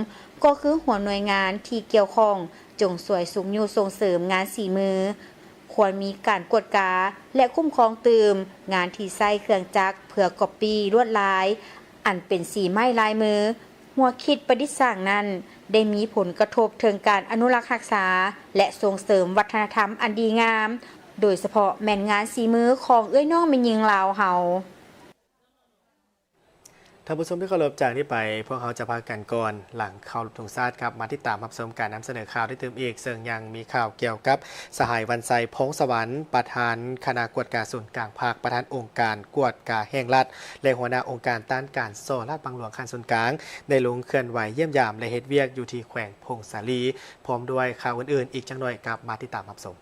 ກໍຄືຫົວໜ່ວຍງານທີ່ກ່ຽວຂ້ອງ ຈົ່ງຊ່ວຍຊຸກຍູ້ສົ່ງເສີມງານສີມື, ຄວນມີການກວດກາ ແລະ ຄຸ້ມຄອງຕື່ມ ງານທີ່ໃຊ້ເຄື່ອງຈັກເພື່ອກັອບປີ້ລວດລາຍ ອັນເປັນສີໄມ້ລາຍມື. ຫົວຄິດປະດິດສ້າງນັ້ນ ໄດ້ມີຜົນກະທົບເຖິງການອະນຸລັກຮັກສາ ແລະ ສົ່ງເສີມວັດທະນະທຳອັນດີງາມ, ໂດຍສະເພາະແມ່ນງານສີມືຂອງເອື້ອຍນ້ອງແມ່ຍິງລາວເຮົາ. ທ່ານຜູ້ຊົມທີ່ເຄົາລົບ, ຈາກນີ້ໄປ ພວກເຮົາຈະພາກັນກ່ອນ ຫຼັງເຄົາລົບທຸງຊາດ ກັບມາຕິດຕາມຮັບຊົມການນຳສະເໜີຂ່າວໄດ້ຕື່ມອີກ, ເຊິ່ງຍັງມີຂ່າວກ່ຽວກັບ ສະຫາຍ ວັນໄຊ ພົງສະຫວັນ ປະທານຄະນະກວດກາສູນກາງພັກ, ປະທານອົງການກວດກາແຫ່ງລັດ ແລະ ຫົວໜ້າອົງການຕ້ານການສໍ້ລາດບັງຫຼວງຂັ້ນສູນກາງ ໄດ້ລົງເຄື່ອນໄຫວຢ້ຽມຢາມ ແລະ ເຮັດວຽກຢູ່ທີ່ແຂວງຜົ້ງສາລີ, ພ້ອມດ້ວຍຂ່າວອື່ນໆອີກຈັກໜ່ອຍ ກັບມາຕິດຕາມຮັບຊົມ.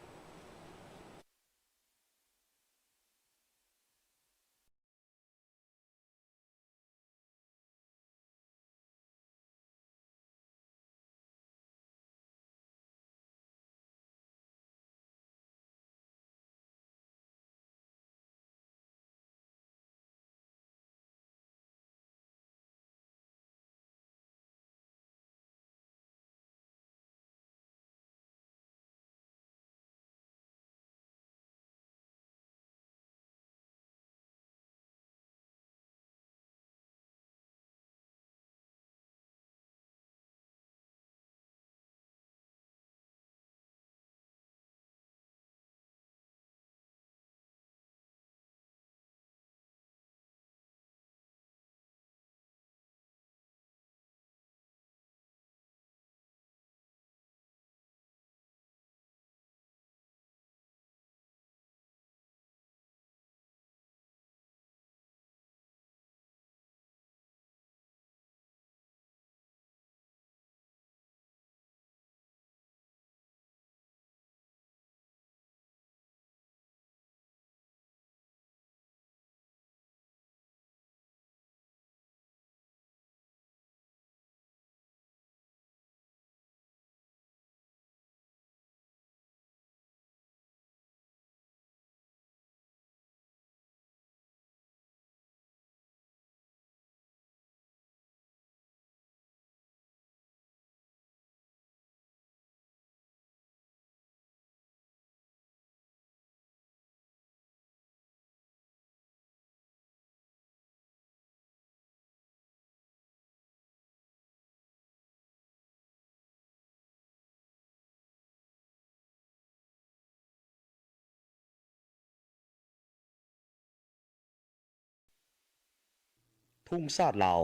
ທຸງຊາດລາວ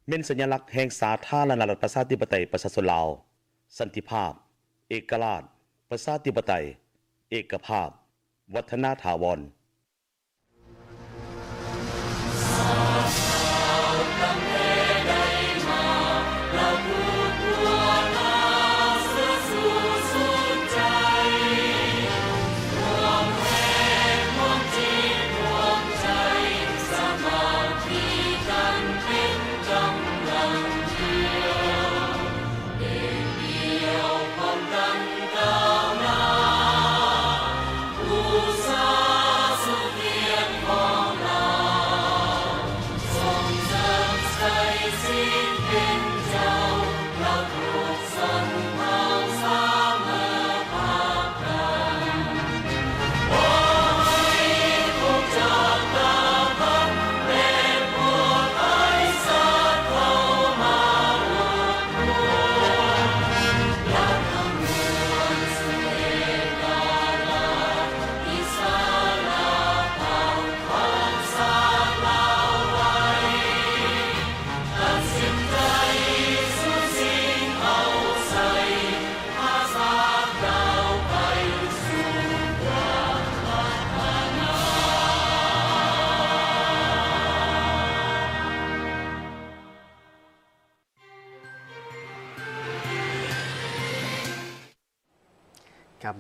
ແມ່ນສັນຍະລັກແຫ່ງສາທາລະນະລັດ ປະຊາທິປະໄຕ ປະຊາຊົນລາວ. ສັນຕິພາບ, ເອກະລາດ, ປະຊາທິປະໄຕ, ເອກະພາບ, ວັດທະນາຖາວອນ.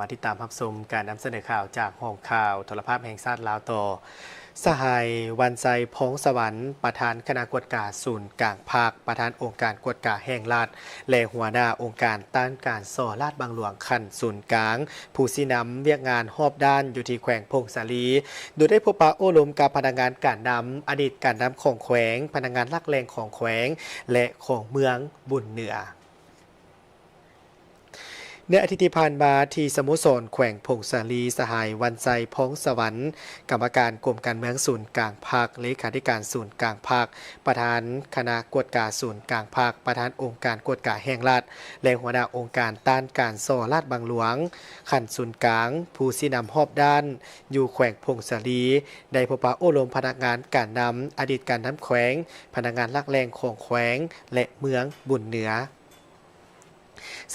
ມາຕິດຕາມຮັບຊົມການນຳສະເໜີຂ່າວຈາກຫ້ອງຂ່າວໂທລະພາບແຫ່ງຊາດລາວຕໍ່. ສະຫາຍ ວັນໄຊ ພອງສະຫວັນ ປະທານຄະນະກວດກາສູນກາງພັກ, ປະທານອົງການກວດກາແຫ່ງລັດ ແລະ ຫົວໜ້າອົງການຕ້ານການສໍ້ລາດບັງຫຼວງຂັ້ນສູນກາງ, ຜູ້ຊີ້ນຳວຽກງານຮອບດ້ານຢູ່ທີ່ແຂວງຜົ້ງສາລີ ໂດຍໄດ້ພົບປະໂອ້ລົມກັບພະນັກງານການນຳ, ອະດີດການນຳຂອງແຂວງ, ພະນັກງານຫຼັກແຫຼ່ງຂອງແຂວງ ແລະ ຂອງເມືອງບຸນເໜືອ. ໃນອາທິດທີ່ຜ່ານມາ ທີ່ສະໂມສອນແຂວງຜົ້ງສາລີ, ສະຫາຍ ວັນໄຊ ພອງສະຫວັນ ກຳມະການກົມການເມືອງສູນກາງພັກ, ເລຂາທິການສູນກາງພັກ, ປະທານຄະນະກວດກາສູນກາງພັກ, ປະທານອົງການກວດກາແຫ່ງລັດ ແລະ ຫົວໜ້າອົງການຕ້ານການສໍ້ລາດບັງຫຼວງຂັ້ນສູນກາງ, ຜູ້ຊີ້ນຳຮອບດ້ານຢູ່ແຂວງຜົ້ງສາລີ ໄດ້ພົບປະໂອ້ລົມພະນັກງານການນຳ, ອະດີດການນຳແຂວງ, ພະນັກງານຫຼັກແຫຼ່ງຂອງແຂວງ ແລະ ເມືອງບຸນເໜືອ.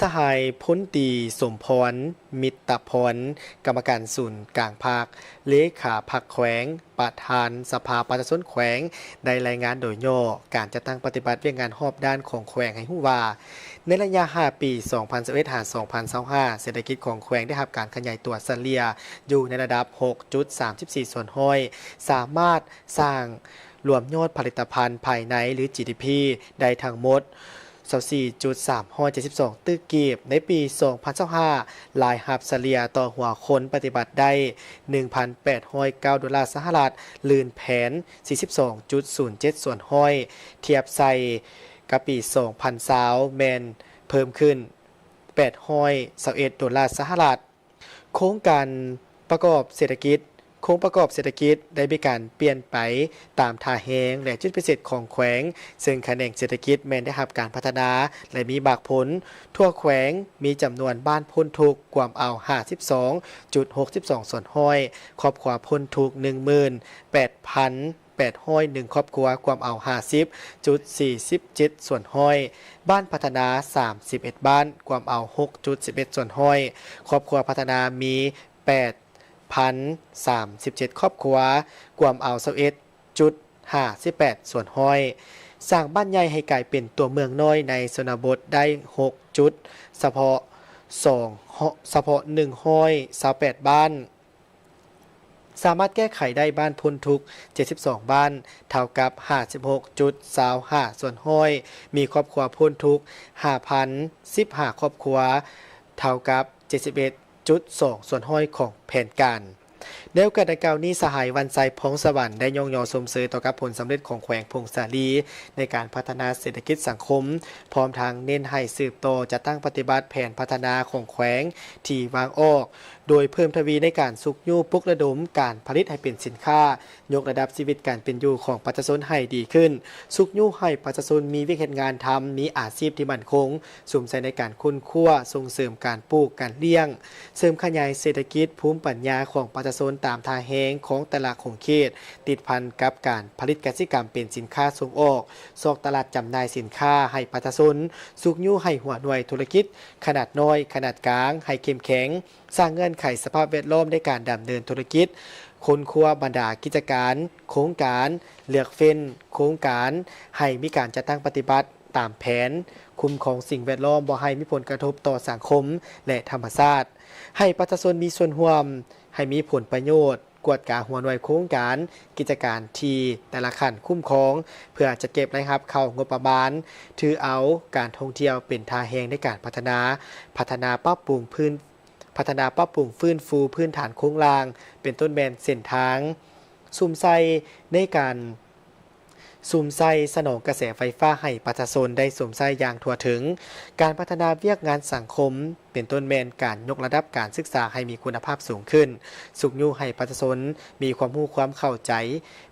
ສະຫາຍ ພົນຕີ ສົມພອນ ມິດຕະພອນ ກຳມະການສູນກາງພັກ, ເລຂາພັກແຂວງ, ປະທານສະພາປະຊາຊົນແຂວງ ໄດ້ລາຍງານໂດຍຫຍໍ້ການຈັດຕັ້ງປະຕິບັດວຽກງານຮອບດ້ານຂອງແຂວງໃຫ້ຮູ້ວ່າ, ໃນໄລຍະຫ້າປີ ສອງພັນຊາວເອັດ ຫາ ສອງພັນຊາວຫ້າ ເສດຖະກິດຂອງແຂວງໄດ້ຮັບການຂະຫຍາຍຕົວສະເລ່ຍຢູ່ໃນລະດັບ ຫົກຈຸດສາມສິບສີ່ສ່ວນຮ້ອຍ ສາມາດສ້າງລວມຍອດຜະລິດຕະພັນພາຍໃນ ຫຼື ຈີດີພີ ໄດ້ທັງໝົດ ຊາວສີ່ຈຸດສາມຮ້ອຍເຈັດສິບສອງຕື້ກີບ. ໃນປີສອງພັນຊາວຫ້າ ລາຍຮັບສະເລ່ຍຕໍ່ຫົວຄົນປະຕິບັດໄດ້ ໜຶ່ງພັນແປດຮ້ອຍເກົ້າໂດລາສະຫະລັດ, ລື່ນແຜນ ສີ່ສິບສອງຈຸດສູນເຈັດສ່ວນຮ້ອຍ ທຽບໃສ່ກັບປີສອງພັນຊາວ ແມ່ນເພີ່ມຂຶ້ນ ແປດຮ້ອຍຊາວເອັດໂດລາສະຫະລັດ. ໂຄງການປະກອບເສດຖະກິດ, ໂຄງປະກອບເສດຖະກິດໄດ້ມີການປ່ຽນໄປຕາມທ່າແຮງ ແລະ ຈຸດພິເສດຂອງແຂວງ, ເຊິ່ງຂະແໜງເສດຖະກິດແມ່ນໄດ້ຮັບການພັດທະນາ ແລະ ມີໝາກຜົນ. ທົ່ວແຂວງມີຈຳນວນບ້ານພົ້ນທຸກກວມເອົາ ຫ້າສິບສອງຈຸດຫົກສິບສອງສ່ວນຮ້ອຍ, ຄອບຄົວພົ້ນທຸກ ໜຶ່ງໝື່ນແປດພັນ ແປດຮ້ອຍໜຶ່ງຄອບຄົວ ກວມເອົາ ຫ້າສິບຈຸດສີ່ສິບເຈັດສ່ວນຮ້ອຍ, ບ້ານພັດທະນາ ສາມສິບເອັດບ້ານ ກວມເອົາ ຫົກຈຸດສິບເອັດສ່ວນຮ້ອຍ, ຄອບຄົວພັດທະນາມີ ແປດພັນສາມສິບເຈັດຄອບຄົວ ກວມເອົາ ຊາວເອັດຈຸດຫ້າສິບແປດສ່ວນຮ້ອຍ, ສ້າງບ້ານໃຫຍ່ໃຫ້ກາຍເປັນຕົວເມືອງນ້ອຍໃນຊົນນະບົດໄດ້ ຫົກຈຸດ ສະເພາະສອງ ສະເພາະ ໜຶ່ງຮ້ອຍຊາວແປດບ້ານ. ສາມາດແກ້ໄຂໄດ້ບ້ານພົ້ນທຸກ ເຈັດສິບສອງບ້ານ ເທົ່າກັບ ຫ້າສິບຫົກຈຸດຊາວຫ້າສ່ວນຮ້ອຍ, ມີຄອບຄົວພົ້ນທຸກ ຫ້າພັນສິບຫ້າຄອບຄົວ ເທົ່າກັບ ເຈັດສິບເອັດຈຸດສອງສ່ວນຮ້ອຍຂອງແຜນການ. ໃນໂອກາດດັ່ງກ່າວນີ້, ສະຫາຍ ວັນໄຊ ພອງສະຫວັນ ໄດ້ຍ້ອງຍໍຊົມເຊີຍຕໍ່ກັບຜົນສຳເລັດຂອງແຂວງຜົ້ງສາລີ ໃນການພັດທະນາເສດຖະກິດສັງຄົມ, ພ້ອມທັງເນັ້ນໃຫ້ສືບຕໍ່ຈັດຕັ້ງປະຕິບັດແຜນພັດທະນາຂອງແຂວງທີ່ວາງອອກ, ໂດຍເພີ່ມທະວີໃນການຊຸກຍູ້ປຸກລະດົມການຜະລິດໃຫ້ເປັນສິນຄ້າ, ຍົກລະດັບຊີວິດການເປັນຢູ່ຂອງປະຊາຊົນໃຫ້ດີຂຶ້ນ, ຊຸກຍູ້ໃຫ້ປະຊາຊົນມີວຽກເຮັດງານທຳ, ມີອາຊີບທີ່ໝັ້ນຄົງ, ສຸມໃສ່ໃນການຄົ້ນຄວ້າ, ສົ່ງເສີມການປູກ, ການລ້ຽງ, ເສີມຂະຫຍາຍເສດຖະກິດ, ພູມປັນຍາຂອງປະຊາຊົນຕາມທ່າແຮງຂອງແຕ່ລະຂົງເຂດ, ຕິດພັນກັບການຜະລິດກະສິກຳເປັນສິນຄ້າສົ່ງອອກ, ຊອກຕະຫຼາດຈຳໜ່າຍສິນຄ້າໃຫ້ປະຊາຊົນ, ຊຸກຍູ້ໃຫ້ຫົວໜ່ວຍທຸລະກິດຂະໜາດນ້ອຍ, ຂະໜາດກາງ ໃຫ້ເຂັ້ມແຂງ, ສ້າງເງື່ອນໄຂສະພາບແວດລ້ອມໃນການດຳເນີນທຸລະກິດ, ຄົ້ນຄວ້າບັນດາກິດຈະການ, ໂຄງການ, ເລືອກເຟ້ນໂຄງການໃຫ້ມີການຈັດຕັ້ງປະຕິບັດຕາມແຜນ, ຄຸ້ມຄອງສິ່ງແວດລ້ອມບໍ່ໃຫ້ມີຜົນກະທົບຕໍ່ສັງຄົມ ແລະ ທຳມະຊາດ, ໃຫ້ປະຊາຊົນມີສ່ວນຮ່ວມ, ໃຫ້ມີຜົນປະໂຫຍດ, ກວດກາຫົວໜ່ວຍໂຄງການ, ກິດຈະການທີ່ແຕ່ລະຂັ້ນຄຸ້ມຄອງ ເພື່ອຈັດເກັບລາຍຮັບເຂົ້າງົບປະມານ, ຖືເອົາການທ່ອງທ່ຽວເປັນທ່າແຮງໃນການພັດທະນາ, ພັດທະນາປັບປຸງພື້ນ ພັດທະນາປັບປຸງຟື້ນຟູພື້ນຖານໂຄງລ່າງ ເປັນຕົ້ນແມ່ນເສັ້ນທາງ, ສຸມໃສ່ໃນການ ສຸມໃສ່ສະໜອງກະແສໄຟຟ້າໃຫ້ປະຊາຊົນໄດ້ຊົມໃຊ້ຢ່າງທົ່ວເຖິງ, ການພັດທະນາວຽກງານສັງຄົມ ເປັນຕົ້ນແມ່ນການຍົກລະດັບການສຶກສາໃຫ້ມີຄຸນນະພາບສູງຂຶ້ນ, ຊຸກຍູ້ໃຫ້ປະຊາຊົນມີຄວາມຮູ້ຄວາມເຂົ້າໃຈ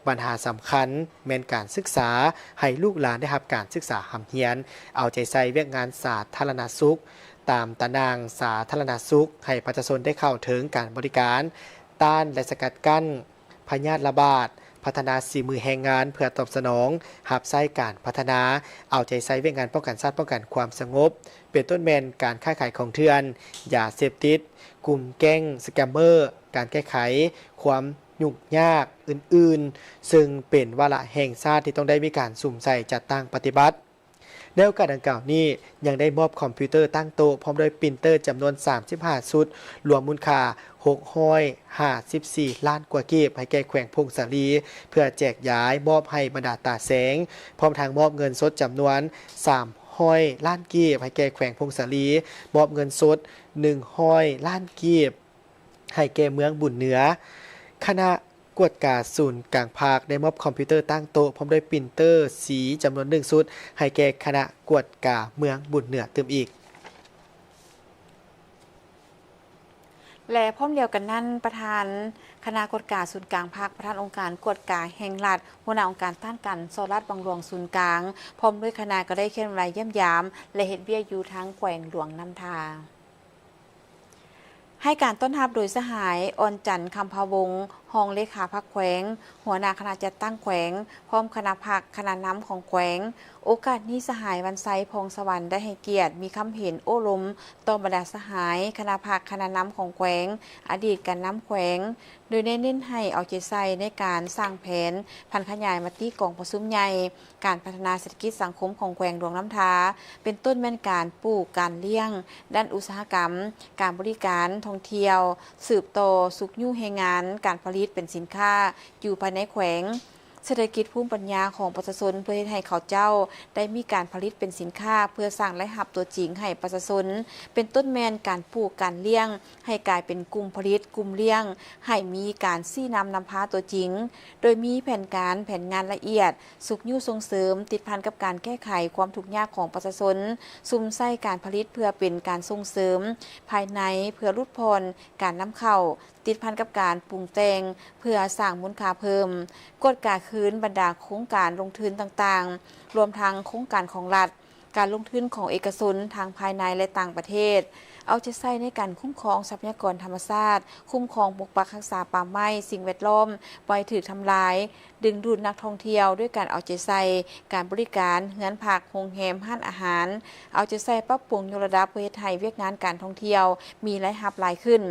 ບັນຫາສຳຄັນ ແມ່ນການສຶກສາໃຫ້ລູກຫຼານໄດ້ຮັບການສຶກສາຮ່ຳຮຽນ, ເອົາໃຈໃສ່ວຽກງານສາທາລະນະສຸກ ຕາມຕາໜ່າງສາທາລະນະສຸກ ໃຫ້ປະຊາຊົນໄດ້ເຂົ້າເຖິງການບໍລິການ ຕ້ານ ແລະ ສະກັດກັ້ນພະຍາດລະບາດ, ພັດທະນາສີມືແຮງງານເພື່ອຕອບສະໜອງຮັບໃຊ້ການພັດທະນາ, ເອົາໃຈໃສ່ວຽກງານປ້ອງກັນຊາດ, ປ້ອງກັນຄວາມສະຫງົບ ເປັນຕົ້ນແມ່ນການຄ້າຂາຍຂອງເຖື່ອນ, ຢາເສບຕິດ, ກຸ່ມແກ້ງສະແກມເມີ, ການແກ້ໄຂຄວາມຫຍຸ້ງຍາກອື່ນໆ ເຊິ່ງເປັນວາລະແຫ່ງຊາດທີ່ຕ້ອງໄດ້ມີການສຸມໃສ່ຈັດຕັ້ງປະຕິບັດ. ໃນໂອກາດດັ່ງກ່າວນີ້ ຍັງໄດ້ມອບຄອມພິວເຕີຕັ້ງໂຕະ ພ້ອມດ້ວຍປຣິນເຕີຈຳນວນສາມສິບຫ້າຊຸດ ລວມມູນຄ່າຫົກຮ້ອຍຫ້າສິບສີ່ລ້ານກວ່າກີບ ໃຫ້ແກ່ແຂວງຜົ້ງສາລີ ເພື່ອແຈກຢາຍມອບໃຫ້ບັນດາຕາແສງ, ພ້ອມທັງມອບເງິນສົດຈຳນວນສາມຮ້ອຍລ້ານກີບ ໃຫ້ແກ່ແຂວງຜົ້ງສາລີ, ມອບເງິນສົດໜຶ່ງຮ້ອຍລ້ານກີບ ໃຫ້ແກ່ເມືອງບຸນເໜືອ. ຄະນະກວດກາສູນກາງພັກໄດ້ມອບຄອມພິວເຕີຕັ້ງໂຕະ ພ້ອມດ້ວຍປຣິນເຕີສີຈຳນວນໜຶ່ງຊຸດ ໃຫ້ແກ່ຄະນະກວດກາເມືອງບຸນເໜືອຕື່ມອີກ. ແລະ ພ້ອມດຽວກັນນັ້ນ, ປະທານຄະນະກວດກາສູນກາງພັກ, ປະທານອົງການກວດກາແຫ່ງລັດ, ຫົວໜ້າອົງການຕ້ານການສໍ້ລາດບັງຫຼວງສູນກາງ ພ້ອມດ້ວຍຄະນະ ກໍໄດ້ເຄື່ອນໄຫວຢ້ຽມຢາມ ແລະ ເຮັດວຽກຢູ່ທາງແຂວງຫຼວງນ້ຳທາ. ໃຫ້ການຕ້ອນຮັບໂດຍສະຫາຍ ອ່ອນຈັນ ຄຳພະວົງ ຮອງເລຂາພັກແຂວງ, ຫົວໜ້າຄະນະຈັດຕັ້ງແຂວງ, ພ້ອມຄະນະພັກ, ຄະນະນຳຂອງແຂວງ. ໂອກາດນີ້ ສະຫາຍ ວັນໄຊ ພອງສະຫວັນ ໄດ້ໃຫ້ກຽດມີຄຳເຫັນໂອ້ລົມຕໍ່ບັນດາສະຫາຍຄະນະພັກ, ຄະນະນຳຂອງແຂວງ, ອະດີດການນຳແຂວງ, ໂດຍໄດ້ເນັ້ນໃຫ້ເອົາໃຈໃສ່ໃນການສ້າງແຜນຜັນຂະຫຍາຍມະຕິກອງປະຊຸມໃຫຍ່ ການພັດທະນາເສດຖະກິດສັງຄົມຂອງແຂວງຫຼວງນ້ຳທາ, ເປັນຕົ້ນແມ່ນການປູກ, ການລ້ຽງ, ດ້ານອຸດສາຫະກຳ, ການບໍລິການ, ທ່ອງທ່ຽວ, ສືບຕໍ່ຊຸກຍູ້ແຮງງານການຜະລິດເປັນສິນຄ້າຢູ່ພາຍໃນແຂວງ, ເສດຖະກິດພູມປັນຍາຂອງປະຊາຊົນ ເພື່ອເຮັດໃຫ້ເຂົາເຈົ້າໄດ້ມີການຜະລິດເປັນສິນຄ້າ ເພື່ອສ້າງລາຍຮັບຕົວຈິງໃຫ້ປະຊາຊົນ, ເປັນຕົ້ນແມ່ນການປູກ, ການລ້ຽງ ໃຫ້ກາຍເປັນກຸ່ມຜະລິດ, ກຸ່ມລ້ຽງ, ໃຫ້ມີການຊີ້ນຳນຳພາຕົວຈິງ, ໂດຍມີແຜນການ, ແຜນງານລະອຽດ, ຊຸກຍູ້ສົ່ງເສີມ ຕິດພັນກັບການແກ້ໄຂຄວາມທຸກຍາກຂອງປະຊາຊົນ, ສຸມໃສ່ການຜະລິດເພື່ອເປັນການສົ່ງເສີມພາຍໃນ ເພື່ອຫຼຸດຜ່ອນການນຳເຂົ້າ, ຕິດພັນກັບການປຸງແຕ່ງເພື່ອສ້າງມູນຄ່າເພີ່ມ, ກວດກາຄືນບັນດາໂຄງການລົງທຶນຕ່າງໆ, ລວມທັງໂຄງການຂອງລັດ, ການລົງທຶນຂອງເອກະຊົນທັງພາຍໃນ ແລະ ຕ່າງປະເທດ, ເອົາໃຈໃສ່ໃນການຄຸ້ມຄອງຊັບພະຍາກອນທຳມະຊາດ, ຄຸ້ມຄອງປົກປັກຮັກສາປ່າໄມ້, ສິ່ງແວດລ້ອມ, ບໍ່ໃຫ້ຖືກທຳລາຍ, ດຶງດູດນັກທ່ອງທ່ຽວດ້ວຍການເອົາໃຈໃສ່ການບໍລິການເຮືອນພັກ, ໂຮງແຮມ, ຮ້ານອາຫານ, ເອົາໃຈໃສ່ປັບປຸງຍົກລະດັບເພື່ອເຮັດໃຫ້ວຽກງານການທ່ອງທ່ຽວມີລາຍຮັບຫຼາຍຂຶ້ນ,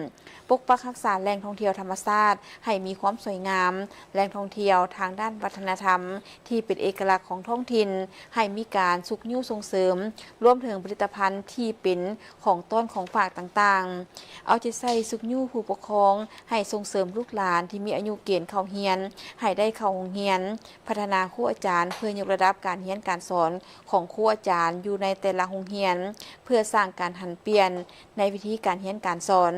ປົກປັກຮັກສາແຫຼ່ງທ່ອງທ່ຽວທຳມະຊາດໃຫ້ມີຄວາມສວຍງາມ, ແຫຼ່ງທ່ອງທ່ຽວທາງດ້ານວັດທະນະທຳທີ່ເປັນເອກະລັກຂອງທ້ອງຖິ່ນ ໃຫ້ມີການຊຸກຍູ້ສົ່ງເສີມ, ລວມເຖິງຜະລິດຕະພັນທີ່ເປັນ ຂອງຕ້ອນຂອງຝາກຕ່າງໆ. ເອົາໃຈໃສ່ຊຸກຍູ້ຜູ້ປົກຄອງໃຫ້ສົ່ງເສີມລູກຫຼານທີ່ມີອາຍຸເກນເຂົ້າຮຽນໃຫ້ໄດ້ເຂົ້າໂຮງຮຽນ, ພັດທະນາຄູອາຈານເພື່ອຍົກລະດັບການຮຽນການສອນຂອງຄູອາຈານຢູ່ໃນແຕ່ລະໂຮງຮຽນ, ເພື່ອສ້າງການຫັນປ່ຽນໃນວິທີການຮຽນການສອນ,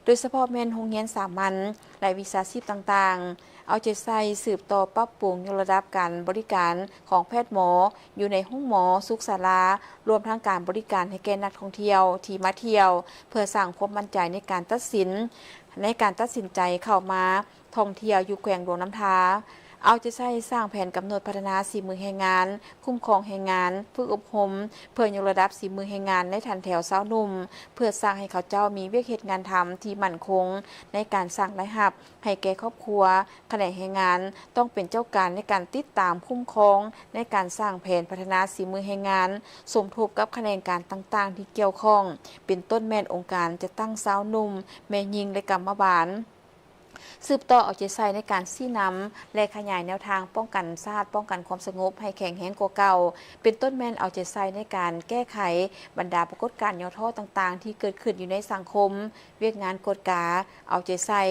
ໂດຍສະເພາະແມ່ນໂຮງຮຽນສາມັນ ແລະ ວິຊາຊີບຕ່າງໆ. ເອົາໃຈໃສ່ສືບຕໍ່ປັບປຸງຍົກລະດັບການບໍລິການຂອງແພດໝໍ ຢູ່ໃນໂຮງໝໍ, ສຸກສາລາ, ລວມທັງການບໍລິການໃຫ້ແກ່ນັກທ່ອງທ່ຽວທີ່ມາທ່ຽວ ເພື່ອສ້າງຄວາມໝັ້ນໃຈໃນການຕັດສິນ, ໃນການຕັດສິນໃຈເຂົ້າມາທ່ອງທ່ຽວຢູ່ແຂວງຫຼວງນ້ຳທາ. ເອົາໃຈໃສ່ສ້າງແຜນກຳນົດພັດທະນາສີມືແຮງງານ, ຄຸ້ມຄອງແຮງງານ, ຝຶກອົບຮົມ ເພື່ອຍົກລະດັບສີມືແຮງງານໃນຖັນແຖວຊາວໜຸ່ມ, ເພື່ອສ້າງໃຫ້ເຂົາເຈົ້າມີວຽກເຮັດງານທຳທີ່ໝັ້ນຄົງໃນການສ້າງລາຍຮັບ ໃຫ້ແກ່ຄອບຄົວ. ຂະແໜງແຮງງານຕ້ອງເປັນເຈົ້າການໃນການຕິດຕາມ, ຄຸ້ມຄອງ, ໃນການສ້າງແຜນພັດທະນາສີມືແຮງງານ, ສົມທົບກັບຂະແໜງການຕ່າງໆທີ່ກ່ຽວຂ້ອງ, ເປັນຕົ້ນແມ່ນອົງການຈັດຕັ້ງຊາວໜຸ່ມ, ແມ່ຍິງ ແລະ ກຳມະບານ. ສືບຕໍ່ເອົາໃຈໃສ່ໃນການຊີ້ນຳ ແລະ ຂະຫຍາຍແນວທາງປ້ອງກັນຊາດ, ປ້ອງກັນຄວາມສະຫງົບໃຫ້ແຂງແຮງກວ່າເກົ່າ, ເປັນຕົ້ນແມ່ນເອົາໃຈໃສ່ໃນການແກ້ໄຂບັນດາປາກົດການຫຍໍ້ທໍ້ຕ່າງໆທີ່ເກີດຂຶ້ນຢູ່ໃນສັງຄົມ, ວຽກງານກວດກາ, ເອົາໃຈໃສ່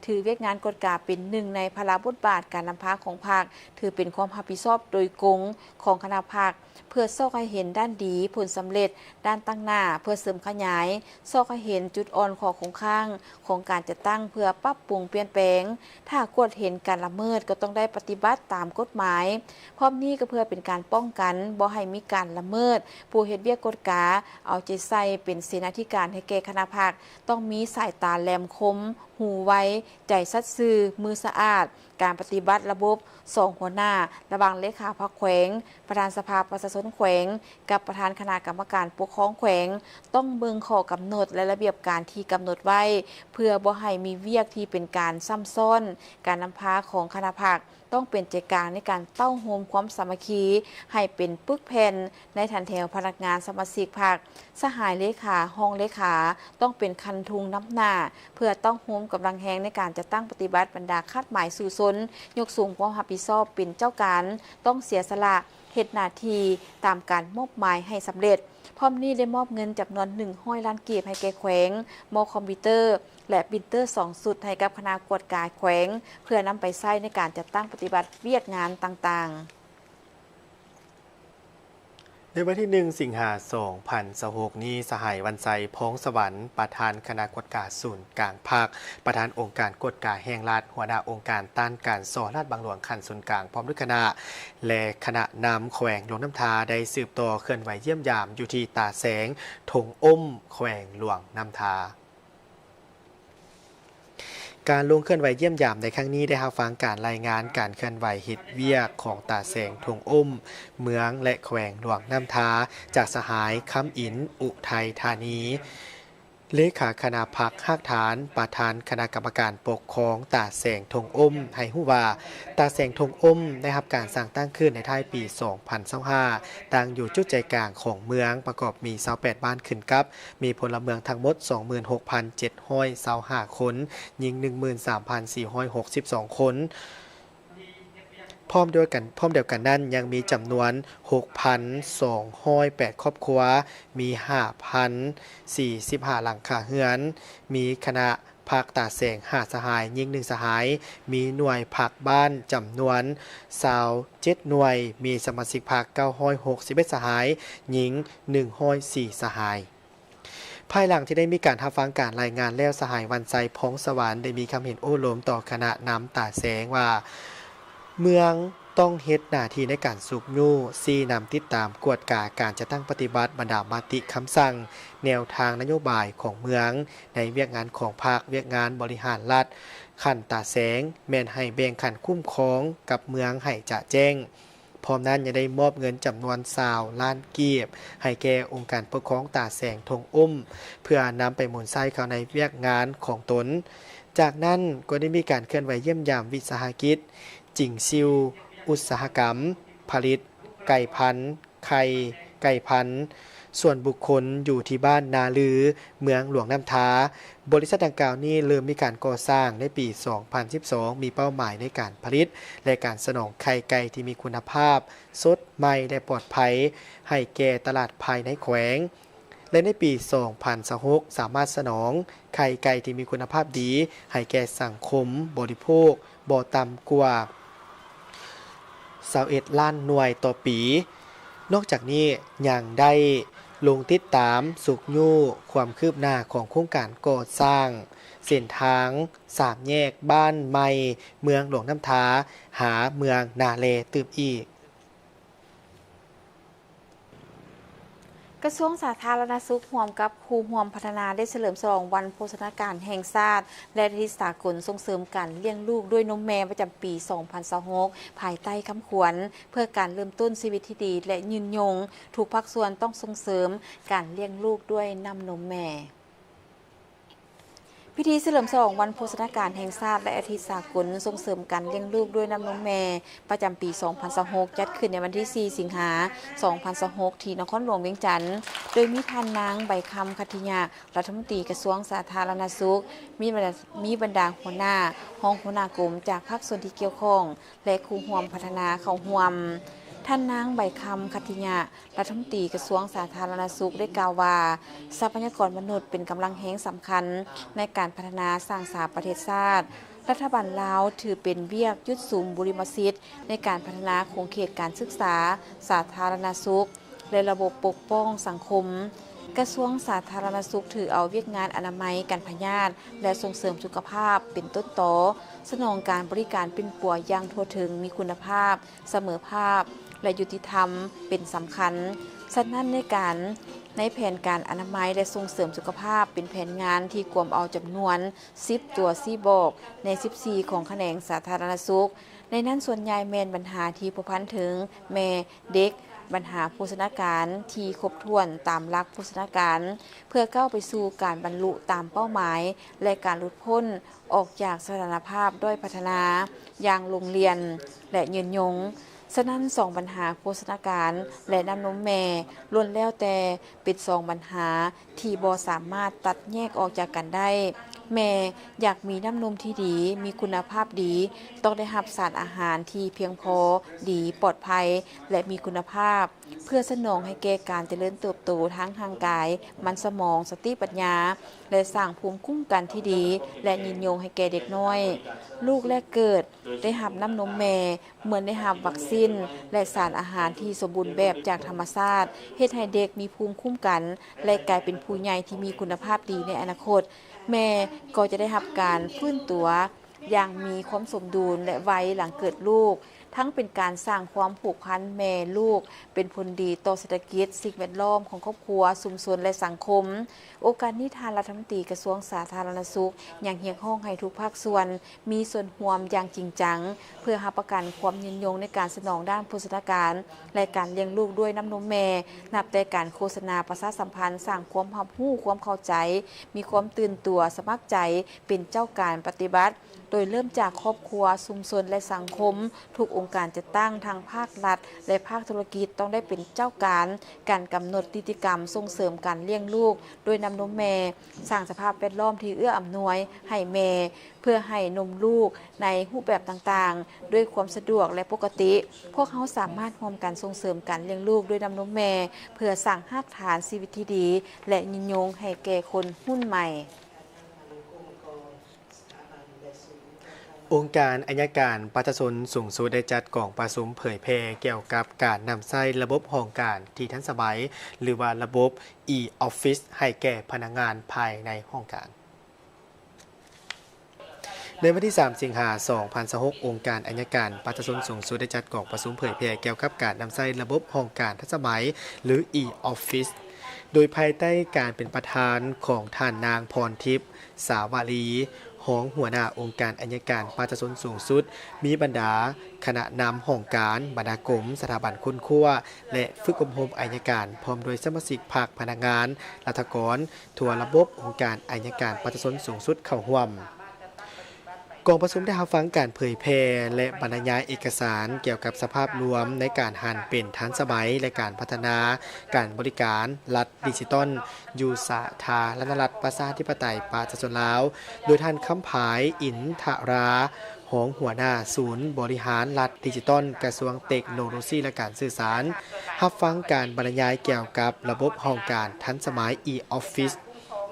ຖືວຽກງານກວດກາເປັນໜຶ່ງໃນພາລະບົດບາດການນຳພາຂອງພັກ, ຖືເປັນຄວາມຮັບຜິດຊອບໂດຍກົງຂອງຄະນະພັກ, ເພື່ອຊອກໃຫ້ເຫັນດ້ານດີ, ຜົນສຳເລັດ, ດ້ານຕັ້ງໜ້າ, ເພື່ອເສີມຂະຫຍາຍ, ຊອກໃຫ້ເຫັນຈຸດອ່ອນ, ຂໍ້ຄົງຄ້າງຂອງການຈັດຕັ້ງເພື່ອປັບປຸງປ່ຽນແປງ. ຖ້າກວດເຫັນການລະເມີດ, ກໍຕ້ອງໄດ້ປະຕິບັດຕາມກົດໝາຍ. ພ້ອມນີ້ກໍເພື່ອເປັນການປ້ອງກັນບໍ່ໃຫ້ມີການລະເມີດ, ຜູ້ເຮັດວຽກກວດກາເອົາໃຈໃສ່ເປັນເສນາທິການໃຫ້ແກ່ຄະນະພັກ, ຕ້ອງມີສາຍຕາແຫຼມຄົມ, ຫູໄວ, ໃຈສັດຊື່, ມືສະອາດ. ການປະຕິບັດລະບົບສອງຫົວໜ້າ ລະຫວ່າງເລຂາພັກແຂວງ, ປະທານສະພາປະຊາຊົນແຂວງ ກັບປະທານຄະນະກຳມະການປົກຄອງແຂວງ ຕ້ອງເບິ່ງຂໍ້ກຳນົດ ແລະ ລະບຽບການທີ່ກຳນົດໄວ້ ເພື່ອບໍ່ໃຫ້ມີວຽກທີ່ເປັນການຊ້ຳຊ້ອນ. ການນຳພາຂອງຄະນະພັກ ຕ້ອງເປັນໃຈກາງໃນການເຕົ້າໂຮມຄວາມສາມັກຄີໃຫ້ເປັນປຶກແຜ່ນໃນຖັນແຖວພະນັກງານສະມາຊິກພັກ. ສະຫາຍເລຂາ, ຮອງເລຂາ ຕ້ອງເປັນຄັນທຸງນຳໜ້າ ເພື່ອເຕົ້າໂຮມກຳລັງແຮງໃນການຈັດຕັ້ງປະຕິບັດບັນດາຄາດໝາຍສູ້ຊົນ, ຍົກສູງຄວາມຮັບຜິດຊອບເປັນເຈົ້າການ, ຕ້ອງເສຍສະຫຼະ ເຮັດໜ້າທີ່ຕາມການມອບໝາຍໃຫ້ສຳເລັດ. ພ້ອມນີ້ໄດ້ມອບເງິນຈຳນວນໜຶ່ງຮ້ອຍລ້ານກີບໃຫ້ແກ່ແຂວງ, ມອບຄອມພິວເຕີ ແລະ ປຣິນເຕີສອງຊຸດໃຫ້ກັບຄະນະກວດກາແຂວງ ເພື່ອນຳໄປໃຊ້ໃນການຈັດຕັ້ງປະຕິບັດວຽກງານຕ່າງໆ. ໃນວັນທີໜຶ່ງ ສິງຫາ ສອງພັນຊາວຫົກນີ້, ສະຫາຍ ວັນໄຊ ພອງສະຫວັນ ປະທານຄະນະກວດກາສູນກາງພັກ, ປະທານອົງການກວດກາແຫ່ງລັດ, ຫົວໜ້າອົງການຕ້ານການສໍ້ລາດບັງຫຼວງຂັ້ນສູນກາງ ພ້ອມດ້ວຍຄະນະ ແລະ ຄະນະນຳແຂວງຫຼວງນ້ຳທາ ໄດ້ສືບຕໍ່ເຄື່ອນໄຫວຢ້ຽມຢາມຢູ່ທີ່ຕາແສງທົ່ງອົ້ມ ແຂວງຫຼວງນ້ຳທາ. ການລົງເຄື່ອນໄຫວຢ້ຽມຢາມໃນຄັ້ງນີ້ ໄດ້ຮັບຟັງການລາຍງານການເຄື່ອນໄຫວເຮັດວຽກຂອງຕາແສງທົ່ງອົ້ມ ເມືອງ ແລະ ແຂວງຫຼວງນ້ຳທາ ຈາກສະຫາຍ ຄຳອິນ ອຸໄທທານີ ເລຂາຄະນະພັກຮາກຖານ, ປະທານຄະນະກຳມະການປົກຄອງຕາແສງທົ່ງອົ້ມ ໃຫ້ຮູ້ວ່າ ຕາແສງທົ່ງອົ້ມໄດ້ຮັບການສ້າງຕັ້ງຂຶ້ນໃນທ້າຍປີສອງພັນຊາວຫ້າ ຕັ້ງຢູ່ຈຸດໃຈກາງຂອງເມືອງ, ປະກອບມີຊາວແປດບ້ານຂຶ້ນກັບ, ມີພົນລະເມືອງທັງໝົດສອງໝື່ນຫົກພັນເຈັດຮ້ອຍຊາວຫ້າຄົນ, ຍິງໜຶ່ງໝື່ນສາມພັນສີ່ຮ້ອຍຫົກສິບສອງຄົນ. ພ້ອມດຽວກັນ, ພ້ອມດຽວກັນນັ້ນ ຍັງມີຈຳນວນຫົກພັນສອງຮ້ອຍແປດຄອບຄົວ, ມີຫ້າພັນສີ່ສິບຫ້າຫຼັງຄາເຮືອນ, ມີຄະນະພັກຕາແສງຫ້າສະຫາຍ, ຍິງໜຶ່ງສະຫາຍ, ມີໜ່ວຍພັກບ້ານຈຳນວນຊາວເຈັດໜ່ວຍ, ມີສະມາຊິກພັກເກົ້າຮ້ອຍຫົກສິບເອັດສະຫາຍ, ຍິງໜຶ່ງຮ້ອຍສີ່ສະຫາຍ. ພາຍຫຼັງທີ່ໄດ້ມີການຮັບຟັງການລາຍງານແລ້ວ, ສະຫາຍ ວັນໄຊ ພອງສະຫວັນ ໄດ້ມີຄຳເຫັນໂອ້ລົມຕໍ່ຄະນະນຳຕາແສງວ່າ ເມືອງຕ້ອງເຮັດໜ້າທີ່ໃນການຊຸກຍູ້, ຊີ້ນຳ, ຕິດຕາມ, ກວດກາການຈັດຕັ້ງປະຕິບັດບັນດາມະຕິຄຳສັ່ງ, ແນວທາງນະໂຍບາຍຂອງເມືອງ, ໃນວຽກງານຂອງພັກ, ວຽກງານບໍລິຫານລັດຂັ້ນຕາແສງ ແມ່ນໃຫ້ແບ່ງຂັ້ນຄຸ້ມຄອງກັບເມືອງໃຫ້ຈະແຈ້ງ. ພ້ອມນັ້ນຍັງໄດ້ມອບເງິນຈຳນວນຊາວລ້ານກີບ ໃຫ້ແກ່ອົງການປົກຄອງຕາແສງທົ່ງອົ້ມ ເພື່ອນຳໄປໝູນໃຊ້ເຂົ້າໃນວຽກງານຂອງຕົນ. ຈາກນັ້ນກໍໄດ້ມີການເຄື່ອນໄຫວຢ້ຽມຢາມວິສາຫະກິດ ຈິງຊິວ ອຸດສາຫະກຳ ຜະລິດໄກ່ພັນ ໄຂ່ໄກ່ພັນສ່ວນບຸກຄົນ ຢູ່ທີ່ບ້ານນາລື ເມືອງຫຼວງນ້ຳທາ. ບໍລິສັດດັ່ງກ່າວນີ້ເລີ່ມມີການກໍ່ສ້າງໃນປີສອງພັນສິບສອງ ມີເປົ້າໝາຍໃນການຜະລິດ ແລະ ການສະໜອງໄຂ່ໄກ່ທີ່ມີຄຸນນະພາບ, ສົດໃໝ່ ແລະ ປອດໄພ ໃຫ້ແກ່ຕະຫຼາດພາຍໃນແຂວງ ແລະ ໃນປີສອງພັນຊາວຫົກ ສາມາດສະໜອງໄຂ່ໄກ່ທີ່ມີຄຸນນະພາບດີໃຫ້ແກ່ສັງຄົມບໍລິໂພກບໍ່ຕ່ຳກວ່າຊາວເອັດລ້ານໜ່ວຍຕໍ່ປີ. ນອກຈາກນີ້ຍັງໄດ້ລົງຕິດຕາມຊຸກຍູ້ຄວາມຄືບໜ້າຂອງໂຄງການກໍ່ສ້າງເສັ້ນທາງສາມແຍກບ້ານໃໝ່ ເມືອງຫຼວງນ້ຳທາ ຫາເມືອງນາແລຕື່ມອີກ. ກະຊວງສາທາລະນະສຸກ ຮ່ວມກັບຄູ່ຮ່ວມພັດທະນາ ໄດ້ສະເຫຼີມສະຫຼອງວັນໂພຊະນາການແຫ່ງຊາດ ແລະ ອາທິດສາກົນສົ່ງເສີມການລ້ຽງລູກດ້ວຍນົມແມ່ ປະຈຳປີສອງພັນຊາວຫົກ ພາຍໃຕ້ຄຳຂວັນ ເພື່ອການເລີ່ມຕົ້ນຊີວິດທີ່ດີ ແລະ ຍືນຍົງ, ທຸກພາກສ່ວນຕ້ອງສົ່ງເສີມການລ້ຽງລູກດ້ວຍນ້ຳນົມແມ່. ພິທີສະເຫຼີມສະຫຼອງວັນໂພຊະນາການແຫ່ງຊາດ ແລະ ອາທິດສາກົນສົ່ງເສີມການລ້ຽງລູກດ້ວຍນ້ຳນົມແມ່ ປະຈຳປີສອງພັນຊາວຫົກ ຈັດຂຶ້ນໃນວັນທີສີ່ ສິງຫາ ສອງພັນຊາວຫົກ ທີ່ນະຄອນຫຼວງວຽງຈັນ, ໂດຍມີທ່ານນາງ ໃບຄຳ ຂັດທິຍະ ລັດຖະມົນຕີກະຊວງສາທາລະນະສຸກ, ມີບັນດາ, ມີບັນດາຫົວໜ້າ, ຮອງຫົວໜ້າກົມຈາກພາກສ່ວນທີ່ກ່ຽວຂ້ອງ ແລະ ຄູ່ຮ່ວມພັດທະນາເຂົ້າຮ່ວມ. ທ່ານນາງ ໃບຄຳ ຂັດທິຍະ ລັດຖະມົນຕີກະຊວງສາທາລະນະສຸກ ໄດ້ກ່າວວ່າ ຊັບພະຍາກອນມະນຸດເປັນກຳລັງແຮງສຳຄັນໃນການພັດທະນາສ້າງສາປະເທດຊາດ. ລັດຖະບານລາວຖືເປັນວຽກຢຸດສຸມບຸລິມະສິດໃນການພັດທະນາຂົງເຂດການສຶກສາສາທາລະນະສຸກ ແລະ ລະບົບປົກປ້ອງສັງຄົມ. ກະຊວງສາທາລະນະສຸກຖືເອົາວຽກງານອະນາໄມ, ການພະຍາດ ແລະ ສົ່ງເສີມສຸຂະພາບເປັນຕົ້ນຕໍ, ສະໜອງການບໍລິການປິ່ນປົວຢ່າງທົ່ວເຖິງ, ມີຄຸນນະພາບ, ສະເໝີພາບ ແລະ ຍຸຕິທຳເປັນສຳຄັນ. ສະນັ້ນ ໃນການ, ໃນແຜນການອະນາໄມ ແລະ ສົ່ງເສີມສຸຂະພາບ ເປັນແຜນງານທີ່ກວມເອົາຈຳນວນສິບຕົວຊີ້ບອກໃນສິບສີ່ຂອງຂະແໜງສາທາລະນະສຸກ. ໃນນັ້ນສ່ວນໃຫຍ່ແມ່ນບັນຫາທີ່ພົວພັນເຖິງແມ່, ເດັກ, ບັນຫາໂພຊະນາການທີ່ຄົບຖ້ວນຕາມຫຼັກໂພຊະນາການ ເພື່ອກ້າວໄປສູ່ການບັນລຸຕາມເປົ້າໝາຍ ແລະ ການຫຼຸດພົ້ນອອກຈາກສະຖານະພາບດ້ອຍພັດທະນາຢ່າງລົງລຽນ ແລະ ຍືນຍົງ. ສະນັ້ນ ສອງບັນຫາໂພຊະນາການ ແລະ ນ້ຳນົມແມ່ ລ້ວນແລ້ວແຕ່ເປັນສອງບັນຫາທີ່ບໍ່ສາມາດຕັດແຍກອອກຈາກກັນໄດ້. ແມ່ຢາກມີນ້ຳນົມທີ່ດີ, ມີຄຸນນະພາບດີ, ຕ້ອງໄດ້ຮັບສານອາຫານທີ່ພຽງພໍ, ດີ, ປອດໄພ ແລະ ມີຄຸນນະພາບ ເພື່ອສະໜອງໃຫ້ແກ່ການຈະເລີນເຕີບໂຕທາງຮ່າງກາຍ, ມັນສະໝອງ, ສະຕິປັນຍາ ແລະ ສ້າງພູມຄຸ້ມກັນທີ່ດີ ແລະ ຍືນຍົງໃຫ້ແກ່ເດັກນ້ອຍ. ລູກແລກເກີດໄດ້ຮັບນ້ຳນົມແມ່ ເໝືອນໄດ້ຮັບວັກຊີນ ແລະ ສານອາຫານທີ່ສົມບູນແບບຈາກທຳມະຊາດ, ເຮັດໃຫ້ເດັກມີພູມຄຸ້ມກັນ ແລະ ກາຍເປັນຜູ້ໃຫຍ່ທີ່ມີຄຸນນະພາບດີໃນອະນາຄົດ. ແມ່ກໍຈະໄດ້ຮັບການຟື້ນຕົວຢ່າງມີຄວາມສົມດຸນ ແລະ ໄວຫຼັງເກີດລູກ, ທັງເປັນການສ້າງຄວາມຜູກພັນແມ່ລູກ, ເປັນຜົນດີຕໍ່ເສດຖະກິດ, ສິ່ງແວດລ້ອມຂອງຄອບຄົວ, ຊຸມຊົນ ແລະ ສັງຄົມ. ໂອກາດນີ້, ທ່ານລັດຖະມົນຕີກະຊວງສາທາລະນະສຸກ ຍັງຮຽກຮ້ອງໃຫ້ທຸກພາກສ່ວນ ມີສ່ວນຮ່ວມຢ່າງຈິງຈັງ ເພື່ອຮັບປະກັນຄວາມຍືນຍົງໃນການສະໜອງດ້ານໂພຊະນາການ ແລະ ການລ້ຽງລູກດ້ວຍນ້ຳນົມແມ່, ນັບແຕ່ການໂຄສະນາປະຊາສຳພັນ, ສ້າງຄວາມຮັບຮູ້, ຄວາມເຂົ້າໃຈ, ມີຄວາມຕື່ນຕົວ, ສະໝັກໃຈເປັນເຈົ້າການປະຕິບັດ, ໂດຍເລີ່ມຈາກຄອບຄົວ, ຊຸມຊົນ ແລະ ສັງຄົມ. ທຸກອົງການຈັດຕັ້ງ, ທັງພາກລັດ ແລະ ພາກທຸລະກິດ, ຕ້ອງໄດ້ເປັນເຈົ້າການ ການກຳນົດນິຕິກຳສົ່ງເສີມການລ້ຽງລູກດ້ວຍນ້ຳນົມແມ່, ສ້າງສະພາບແວດລ້ອມທີ່ເອື້ອອຳນວຍໃຫ້ແມ່ ເພື່ອໃຫ້ນົມລູກໃນຮູບແບບຕ່າງໆ ດ້ວຍຄວາມສະດວກ ແລະ ປົກກະຕິ. ພວກເຮົາສາມາດຮ່ວມກັນສົ່ງເສີມການລ້ຽງລູກດ້ວຍນ້ຳນົມແມ່ ເພື່ອສ້າງຮາກຖານຊີວິດທີ່ດີ ແລະ ຍືນຍົງໃຫ້ແກ່ຄົນຮຸ່ນໃໝ່. ອົງການໄອຍະການປະຊາຊົນສູງສຸດໄດ້ຈັດກອງປະຊຸມເຜີຍແຜ່ກ່ຽວກັບການນຳໃຊ້ລະບົບຫ້ອງການທີ່ທັນສະໄໝ ຫຼືວ່າລະບົບ e-office ໃຫ້ແກ່ພະນັກງານພາຍໃນຫ້ອງການ. ໃນວັນທີສາມ ສິງຫາ ສອງພັນຊາວຫົກ, ອົງການໄອຍະການປະຊາຊົນສູງສຸດໄດ້ຈັດກອງປະຊຸມເຜີຍແຜ່ກ່ຽວກັບການນຳໃຊ້ລະບົບຫ້ອງການທັນສະໄໝ ຫຼື e-office ໂດຍພາຍໃຕ້ການເປັນປະທານຂອງທ່ານນາງ ພອນທິບ ສາວາລີ ຮອງຫົວໜ້າອົງການໄອຍະການປະຊາຊົນສູງສຸດ, ມີບັນດາຄະນະນຳຫ້ອງການ, ບັນດາກົມ, ສະຖາບັນຄົ້ນຄວ້າ ແລະ ຝຶກອົບຮົມໄອຍະການ ພ້ອມດ້ວຍສະມາຊິກພັກ, ພະນັກງານ, ລັດຖະກອນ ທົ່ວລະບົບອົງການໄອຍະການປະຊາຊົນສູງສຸດເຂົ້າຮ່ວມ. ກອງປະຊຸມໄດ້ຮັບຟັງການເຜີຍແຜ່ ແລະ ບັນລະຍາຍເອກະສານກ່ຽວກັບສະພາບລວມໃນການຫັນເປັນທັນສະໄໝ ແລະ ການພັດທະນາການບໍລິການລັດດິຈິຕອນ ຢູ່ສາທາລະນະລັດປະຊາທິປະໄຕປະຊາຊົນລາວ, ໂດຍທ່ານ ຄຳຜາຍ ອິນທະລາ ຮອງຫົວໜ້າສູນບໍລິຫານລັດດິຈິຕອນ ກະຊວງເຕັກໂນໂລຊີ ແລະ ການສື່ສານ ຮັບຟັງການບັນລະຍາຍກ່ຽວກັບລະບົບຫ້ອງການທັນສະໄໝ e-office,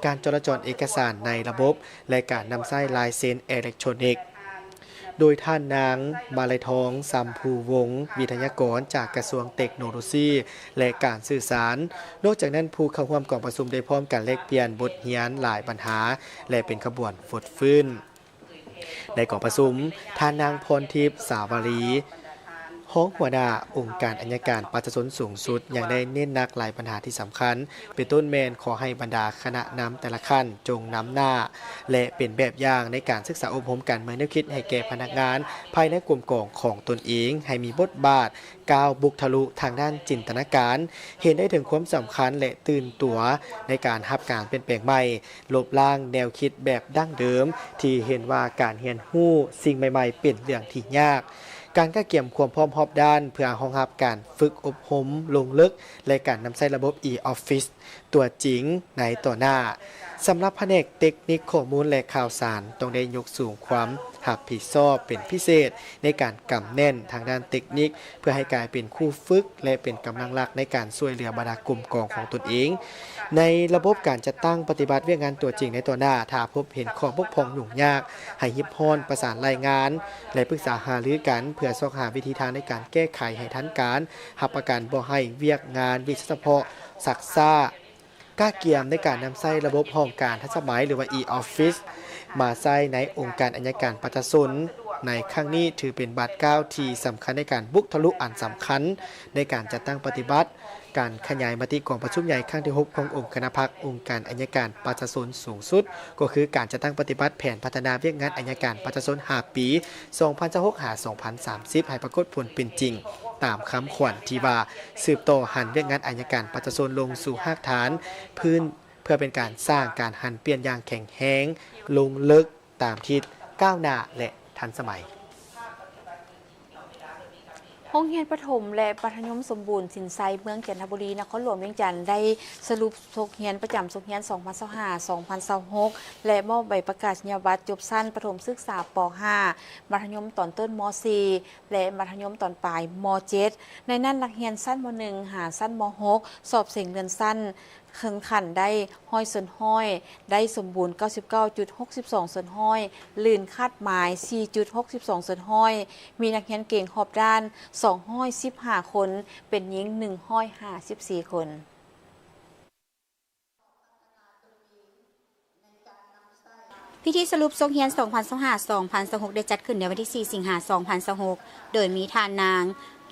ການຈໍລະຈອນເອກະສານໃນລະບົບ ແລະ ການນຳໃຊ້ລາຍເຊັນເອເລັກໂທຣນິກ. ໂດຍທ່ານນາງ ມາໄລທອງ ຊຳພູວົງ ວິທະຍາກອນຈາກກະຊວງເຕັກໂນໂລຊີ ແລະ ການສື່ສານ. ນອກຈາກນັ້ນ, ຜູ້ເຂົ້າຮ່ວມກອງປະຊຸມໄດ້ພ້ອມກັນແລກປ່ຽນບົດຮຽນຫຼາຍບັນຫາ ແລະ ເປັນຂະບວນຟົດຟື້ນ. ໃນກອງປະຊຸມ, ທ່ານນາງ ພອນທິບ ສາວາລີ ຮອງຫົວໜ້າອົງການໄອຍະການປະຊາຊົນສູງສຸດ ຍັງໄດ້ເນັ້ນໜັກຫຼາຍບັນຫາທີ່ສຳຄັນ, ເປັນຕົ້ນແມ່ນຂໍໃຫ້ບັນດາຄະນະນຳແຕ່ລະຂັ້ນ ຈົ່ງນຳໜ້າ ແລະ ເປັນແບບຢ່າງໃນການສຶກສາອົບຮົມການເມືອງແນວຄິດໃຫ້ແກ່ພະນັກງານພາຍໃນກົມກອງຂອງຕົນເອງ ໃຫ້ມີບົດບາດກ້າວບຸກທະລຸທາງດ້ານຈິນຕະນາການ, ເຫັນໄດ້ເຖິງຄວາມສຳຄັນ ແລະ ຕື່ນຕົວໃນການຮັບການປ່ຽນແປງໃໝ່, ລົບລ້າງແນວຄິດແບບດັ້ງເດີມ ທີ່ເຫັນວ່າການຮຽນຮູ້ສິ່ງໃໝ່ໆເປັນເລື່ອງທີ່ຍາກ, ການກະກຽມຄວາມພ້ອມຮອບດ້ານເພື່ອຮອງຮັບການຝຶກອົບຮົມລົງເລິກ ແລະ ການນຳໃຊ້ລະບົບ e-office ຕົວຈິງໃນຕໍ່ໜ້າ. ສຳລັບພະແນກເຕັກນິກຂໍ້ມູນ ແລະ ຂ່າວສານ ຕ້ອງໄດ້ຍົກສູງຄວາມຮັບຜິດຊອບເປັນພິເສດ ໃນການກຳແໜ້ນທາງດ້ານເຕັກນິກ ເພື່ອໃຫ້ກາຍເປັນຄູຝຶກ ແລະ ເປັນກຳລັງຫຼັກໃນການຊ່ວຍເຫຼືອບັນດາກົມກອງຂອງຕົນເອງ. ໃນລະບົບການຈັດຕັ້ງປະຕິບັດວຽກງານຕົວຈິງໃນຕໍ່ໜ້າ, ຖ້າພົບເຫັນຂໍ້ບົກຜ່ອງຫຍຸ້ງຍາກ, ໃຫ້ຮີບຮ້ອນປະສານລາຍງານ ແລະ ປຶກສາຫາລືກັນ ເພື່ອຊອກຫາວິທີທາງໃນການແກ້ໄຂໃຫ້ທັນການ, ຮັບປະກັນບໍ່ໃຫ້ວຽກງານວິຊາສະເພາະຊັກຊ້າ. ກະກຽມໃນການນຳໃຊ້ລະບົບຫ້ອງການທັນສະໄໝ ຫຼືວ່າ e-office ມາໃຊ້ໃນອົງການໄອຍະການປະຊາຊົນໃນຄັ້ງນີ້ ຖືເປັນບາດກ້າວທີ່ສຳຄັນໃນການບຸກທະລຸອັນສຳຄັນໃນການຈັດຕັ້ງປະຕິບັດການຂະຫຍາຍມະຕິກອງປະຊຸມໃຫຍ່ຄັ້ງທີຫົກຂອງອົງຄະນະພັກອົງການໄອຍະການປະຊາຊົນສູງສຸດ, ກໍຄືການຈັດຕັ້ງປະຕິບັດແຜນພັດທະນາວຽກງານໄອຍະການປະຊາຊົນຫ້າປີ ສອງພັນຊາວຫົກ ຫາ ສອງພັນສາມສິບ ໃຫ້ປາກົດຜົນເປັນຈິງ ຕາມຄຳຂວັນທີ່ວ່າ ສືບຕໍ່ຫັນວຽກງານໄອຍະການປະຊາຊົນລົງສູ່ຮາກຖານພື້ນ ເພື່ອເປັນການສ້າງການຫັນປ່ຽນຢ່າງແຂງແຮງ, ລົງເລິກ, ຕາມທິດ, ກ້າວໜ້າ ແລະ ທັນສະໄໝ. ໃນ ໂຮງຮຽນປະຖົມ ແລະ ມັດທະຍົມສົມບູນສິນໄຊ ເມືອງຈັນທະບູລີ ນະຄອນຫຼວງວຽງຈັນ ໄດ້ສະຫຼຸບສົກຮຽນປະຈຳສົກຮຽນ ສອງພັນຊາວຫ້າ ສອງພັນຊາວຫົກ ແລະ ມອບໃບປະກາດນີຍະບັດຈົບຊັ້ນປະຖົມສຶກສາ ປໍຫ້າ ມັດທະຍົມຕອນຕົ້ນ ມໍສີ່ ແລະ ມັດທະຍົມຕອນປາຍ ມໍເຈັດ ໃນນັ້ນນັກຮຽນຊັ້ນ ມໍໜຶ່ງ ຫາຊັ້ນ ມໍຫົກ ສອບເສັງເລື່ອນຊັ້ນ ເຄິ່ງຂັ້ນໄດ້ຮ້ອຍສ່ວນຮ້ອຍ, ໄດ້ສົມບູນເກົ້າສິບເກົ້າຈຸດຫົກສິບສອງສ່ວນຮ້ອຍ, ລື່ນຄາດໝາຍສີ່ຈຸດຫົກສິບສອງສ່ວນຮ້ອຍ, ມີນັກຮຽນເກັ່ງຮອບດ້ານສອງຮ້ອຍສິບຫ້າຄົນ, ເປັນຍິງໜຶ່ງຮ້ອຍຫ້າສິບສີ່ຄົນ. ພິທີສະຫຼຸບສົກຮຽນ ສອງພັນຊາວຫ້າ ສອງພັນຊາວຫົກ ໄດ້ຈັດຂຶ້ນໃນວັນທີສີ່ ສິງຫາ ສອງພັນຊາວຫົກ ໂດຍມີທ່ານນາງ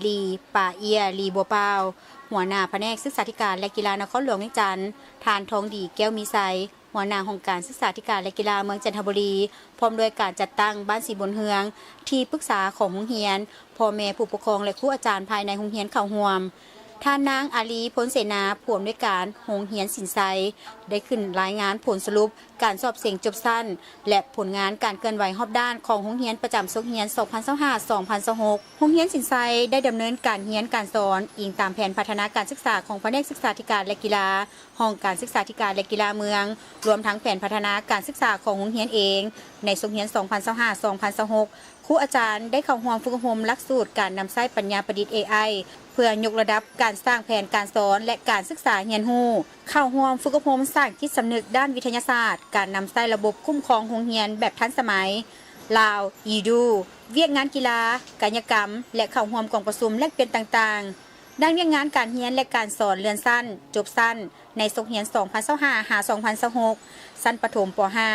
ລີ ປາເອຍ ລີບົວປາວ ຫົວໜ້າພະແນກສຶກສາທິການ ແລະ ກິລານະຄອນຫຼວງວຽງຈັນ, ທ່ານ ທອງດີ ແກ້ວມີໄຊ ຫົວໜ້າຫ້ອງການສຶກສາທິການ ແລະ ກິລາເມືອງຈັນທະບູລີ, ພ້ອມດ້ວຍການຈັດຕັ້ງບ້ານສີບົນເຮືອງ, ທີ່ປຶກສາຂອງໂຮງຮຽນ, ພໍ່ແມ່ຜູ້ປົກຄອງ ແລະ ຄູອາຈານພາຍໃນໂຮງຮຽນເຂົ້າຮ່ວມ. ທ່ານນາງ ອາລີ ພົນເສນາ ຜູ້ອຳນວຍການໂຮງຮຽນສິນໄຊ ໄດ້ຂຶ້ນລາຍງານຜົນສະຫຼຸບການສອບເສັງຈົບຊັ້ນ ແລະ ຜົນງານການເຄື່ອນໄຫວຮອບດ້ານຂອງໂຮງຮຽນປະຈຳສົກຮຽນ ສອງພັນຊາວຫ້າ ສອງພັນຊາວຫົກ. ໂຮງຮຽນສິນໄຊໄດ້ດຳເນີນການຮຽນການສອນອີງຕາມແຜນພັດທະນາການສຶກສາຂອງພະແນກສຶກສາທິການ ແລະ ກິລາ, ຫ້ອງການສຶກສາທິການ ແລະ ກິລາເມືອງ, ລວມທັງແຜນພັດທະນາການສຶກສາຂອງໂຮງຮຽນເອງ. ໃນສົກຮຽນ ສອງພັນຊາວຫ້າ ສອງພັນຊາວຫົກ ຄູອາຈານໄດ້ເຂົ້າຮ່ວມຝຶກອົບຮົມຫຼັກສູດການນຳໃຊ້ປັນຍາປະດິດ ເອໄອ ເພື່ອຍົກລະດັບການສ້າງແຜນການສອນ ແລະ ການສຶກສາຮຽນຮູ້, ເຂົ້າຮ່ວມຝຶກອົບຮົມສ້າງຈິດສຳນຶກດ້ານວິທະຍາສາດ, ການນຳໃຊ້ລະບົບຄຸ້ມຄອງໂຮງຮຽນແບບທັນສະໄໝ, ລາວ ອີດູ, ວຽກງານກິລາ, ກາຍະກຳ ແລະ ເຂົ້າຮ່ວມກອງປະຊຸມແລກປ່ຽນຕ່າງໆ. ດ້ານວຽກງານການຮຽນ ແລະ ການສອນເລື່ອນຊັ້ນ, ຈົບຊັ້ນ ໃນສົກຮຽນ ສອງພັນຊາວຫ້າ ຫາ ສອງພັນຊາວຫົກ ຊັ້ນປະຖົມ ປໍຫ້າ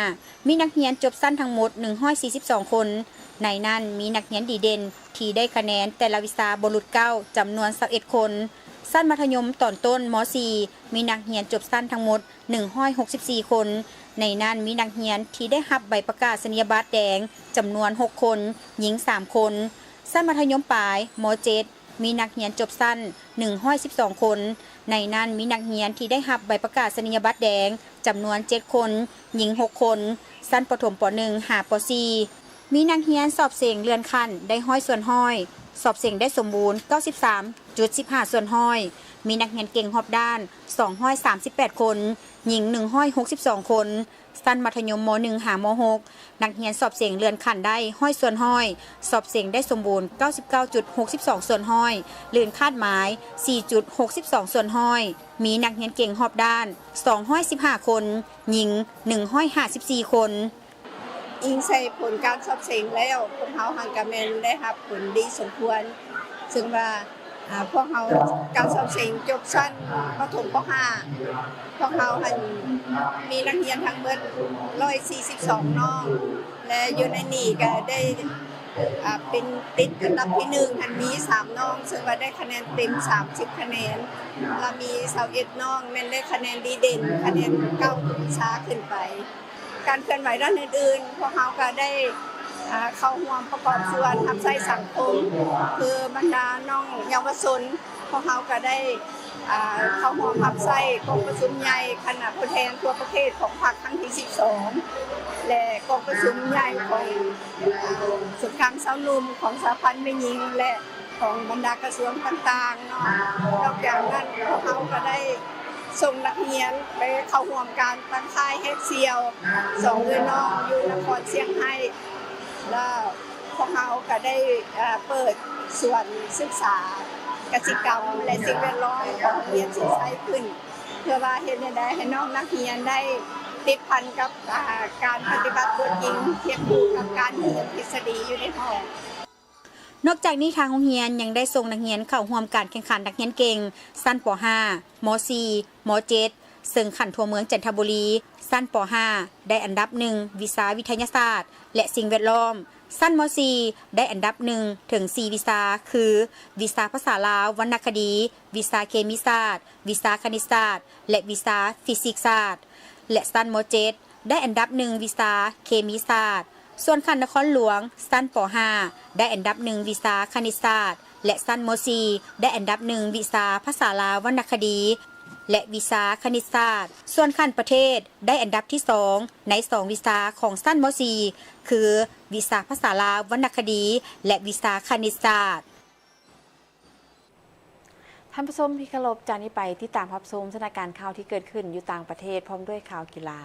ມີນັກຮຽນຈົບຊັ້ນທັງໝົດ ໜຶ່ງຮ້ອຍສີ່ສິບສອງຄົນ. ໃນນັ້ນມີນັກຮຽນດີເດັ່ນທີ່ໄດ້ຄະແນນແຕ່ລະວິຊາບໍ່ຫຼຸດເກົ້າ ຈຳນວນ ຊາວເອັດຄົນ. ຊັ້ນມັດທະຍົມຕອນຕົ້ນ ມໍສີ່ ມີນັກຮຽນຈົບຊັ້ນທັງໝົດ ໜຶ່ງຮ້ອຍຫົກສິບສີ່ຄົນ. ໃນນັ້ນມີນັກຮຽນທີ່ໄດ້ຮັບໃບປະກາດສະນີຍະບັດແດງ ຈຳນວນ ຫົກຄົນ, ຍິງ ສາມຄົນ. ຊັ້ນມັດທະຍົມປາຍ ມໍເຈັດ ມີນັກຮຽນຈົບຊັ້ນ ໜຶ່ງຮ້ອຍສິບສອງຄົນ. ໃນນັ້ນມີນັກຮຽນທີ່ໄດ້ຮັບໃບປະກາດສະນີຍະບັດແດງ ຈຳນວນ ເຈັດຄົນ, ຍິງ ຫົກຄົນ. ຊັ້ນປະຖົມ ປໍໜຶ່ງ ຫາ ປໍສີ່ ມີນັກຮຽນສອບເສັງເລື່ອນຂັ້ນໄດ້ຮ້ອຍສ່ວນຮ້ອຍ, ສອບເສັງໄດ້ສົມບູນ ເກົ້າສິບສາມຈຸດສິບຫ້າສ່ວນຮ້ອຍ, ມີນັກຮຽນເກັ່ງຮອບດ້ານ ສອງຮ້ອຍສາມສິບແປດຄົນ, ຍິງ ໜຶ່ງຮ້ອຍຫົກສິບສອງຄົນ. ຊັ້ນມັດທະຍົມ ມໍໜຶ່ງ ຫາ ມໍຫົກ ນັກຮຽນສອບເສັງເລື່ອນຂັ້ນໄດ້ຮ້ອຍສ່ວນຮ້ອຍ, ສອບເສັງໄດ້ສົມບູນ ເກົ້າສິບເກົ້າຈຸດຫົກສິບສອງສ່ວນຮ້ອຍ, ລື່ນຄາດໝາຍ ສີ່ຈຸດຫົກສິບສອງສ່ວນຮ້ອຍ, ມີນັກຮຽນເກັ່ງຮອບດ້ານ ສອງຮ້ອຍສິບຫ້າຄົນ, ຍິງ ໜຶ່ງຮ້ອຍຫ້າສິບສີ່ຄົນ. ອີງໃສ່ຜົນການສອບເສັງແລ້ວ, ພວກເຮົາຫັ້ນກະແມ່ນໄດ້ຮັບຜົນດີສົມຄວນ, ເຊິ່ງວ່າ ອາ ພວກເຮົາ ການສອບເສັງຈົບຊັ້ນປະຖົມ ປໍຫ້າ ພວກເຮົາຫັ້ນມີນັກຮຽນທັງໝົດ ຮ້ອຍສີ່ສິບສອງນ້ອງ ແລະ ຢູ່ໃນນີ້ກະໄດ້ ອາ ເປັນຕິດອັນດັບທີໜຶ່ງຫັ້ນມີສາມນ້ອງ ເຊິ່ງວ່າໄດ້ຄະແນນເຕັມສາມສິບຄະແນນ ລະມີຊາວເອັດນ້ອງແມ່ນໄດ້ຄະແນນດີເດັ່ນ ຄະແນນເກົ້າທຸກວິຊາຂຶ້ນໄປ. ການເຄື່ອນໄຫວດ້ານອື່ນໆ ພວກເຮົາກະໄດ້ ອາ ເຂົ້າຮ່ວມປະກອບສ່ວນຮັບໃຊ້ສັງຄົມ ຄືບັນດານ້ອງເຍົາວະຊົນ ພວກເຮົາກະໄດ້ ອາ ເຂົ້າຮ່ວມຮັບໃຊ້ກອງປະຊຸມໃຫຍ່ຄະນະຜູ້ແທນທົ່ວປະເທດຂອງພັກຄັ້ງທີສິບສອງ ແລະ ກອງປະຊຸມໃຫຍ່ຂອງ ອາ ສູນກາງຊາວໜຸ່ມ ຂອງສະຫະພັນແມ່ຍິງ ແລະ ຂອງບັນດາກະຊວງຕ່າງໆເນາະ. ນອກຈາກນັ້ນ ພວກເຮົາກະໄດ້ສົ່ງນັກຮຽນໄປເຂົ້າຮ່ວມການຕັ້ງຄ້າຍແຮກສ່ຽວສອງເອື້ອຍນ້ອງຢູ່ນະຄອນຊຽງໄຮ້ ແລະ ພວກເຮົາກະໄດ້ ເອີ ເປີດສວນສຶກສາກະສິກຳ ແລະ ສິ່ງແວດລ້ອມຂອງໂຮງຮຽນສີໄຊຂຶ້ນ ເພື່ອວ່າເຮັດແນວໃດໃຫ້ນ້ອງນັກຮຽນໄດ້ຕິດພັນກັບ ອາ ການປະຕິບັດຕົວຈິງ ຄຽງຄູ່ກັບການຮຽນທິດສະດີຢູ່ໃນຫ້ອງ. ນອກຈາກນີ້ ທາງໂຮງຮຽນຍັງໄດ້ສົ່ງນັກຮຽນເຂົ້າຮ່ວມການແຂ່ງຂັນນັກຮຽນເກັ່ງ ຊັ້ນ ປໍຫ້າ ມໍສີ່ ມໍເຈັດ ເຊິ່ງຂັ້ນທົ່ວເມືອງຈັນທະບູລີ ຊັ້ນ ປໍຫ້າ ໄດ້ອັນດັບໜຶ່ງ ວິຊາວິທະຍາສາດ ແລະ ສິ່ງແວດລ້ອມ, ຊັ້ນ ມໍສີ່ ໄດ້ອັນດັບໜຶ່ງເຖິງສີ່ວິຊາ ຄື ວິຊາພາສາລາວ ວັນນະຄະດີ, ວິຊາເຄມີສາດ, ວິຊາຄະນິດສາດ ແລະ ວິຊາຟີຊິກສາດ ແລະ ຊັ້ນ ມໍເຈັດ ໄດ້ອັນດັບໜຶ່ງວິຊາເຄມີສາດ, ສ່ວນຂັ້ນນະຄອນຫຼວງ ຊັ້ນ ປໍຫ້າ ໄດ້ອັນດັບໜຶ່ງວິຊາຄະນິດສາດ ແລະ ຊັ້ນ ມໍສີ່ ໄດ້ອັນດັບໜຶ່ງວິຊາພາສາລາວວັນນະຄະດີ ແລະ ວິຊາຄະນິດສາດ, ສ່ວນຂັ້ນປະເທດໄດ້ອັນດັບທີສອງໃນສອງວິຊາຂອງຊັ້ນ ມໍສີ່ ຄື ວິຊາພາສາລາວວັນນະຄະດີ ແລະ ວິຊາຄະນິດສາດ. ທ່ານຜູ້ຊົມທີ່ເຄົາລົບ, ຈາກນີ້ໄປຕິດຕາມຮັບຊົມສະຖານະການຂ່າວທີ່ເກີດຂຶ້ນຢູ່ຕ່າງປະເທດ ພ້ອມດ້ວຍຂ່າວກິລາ.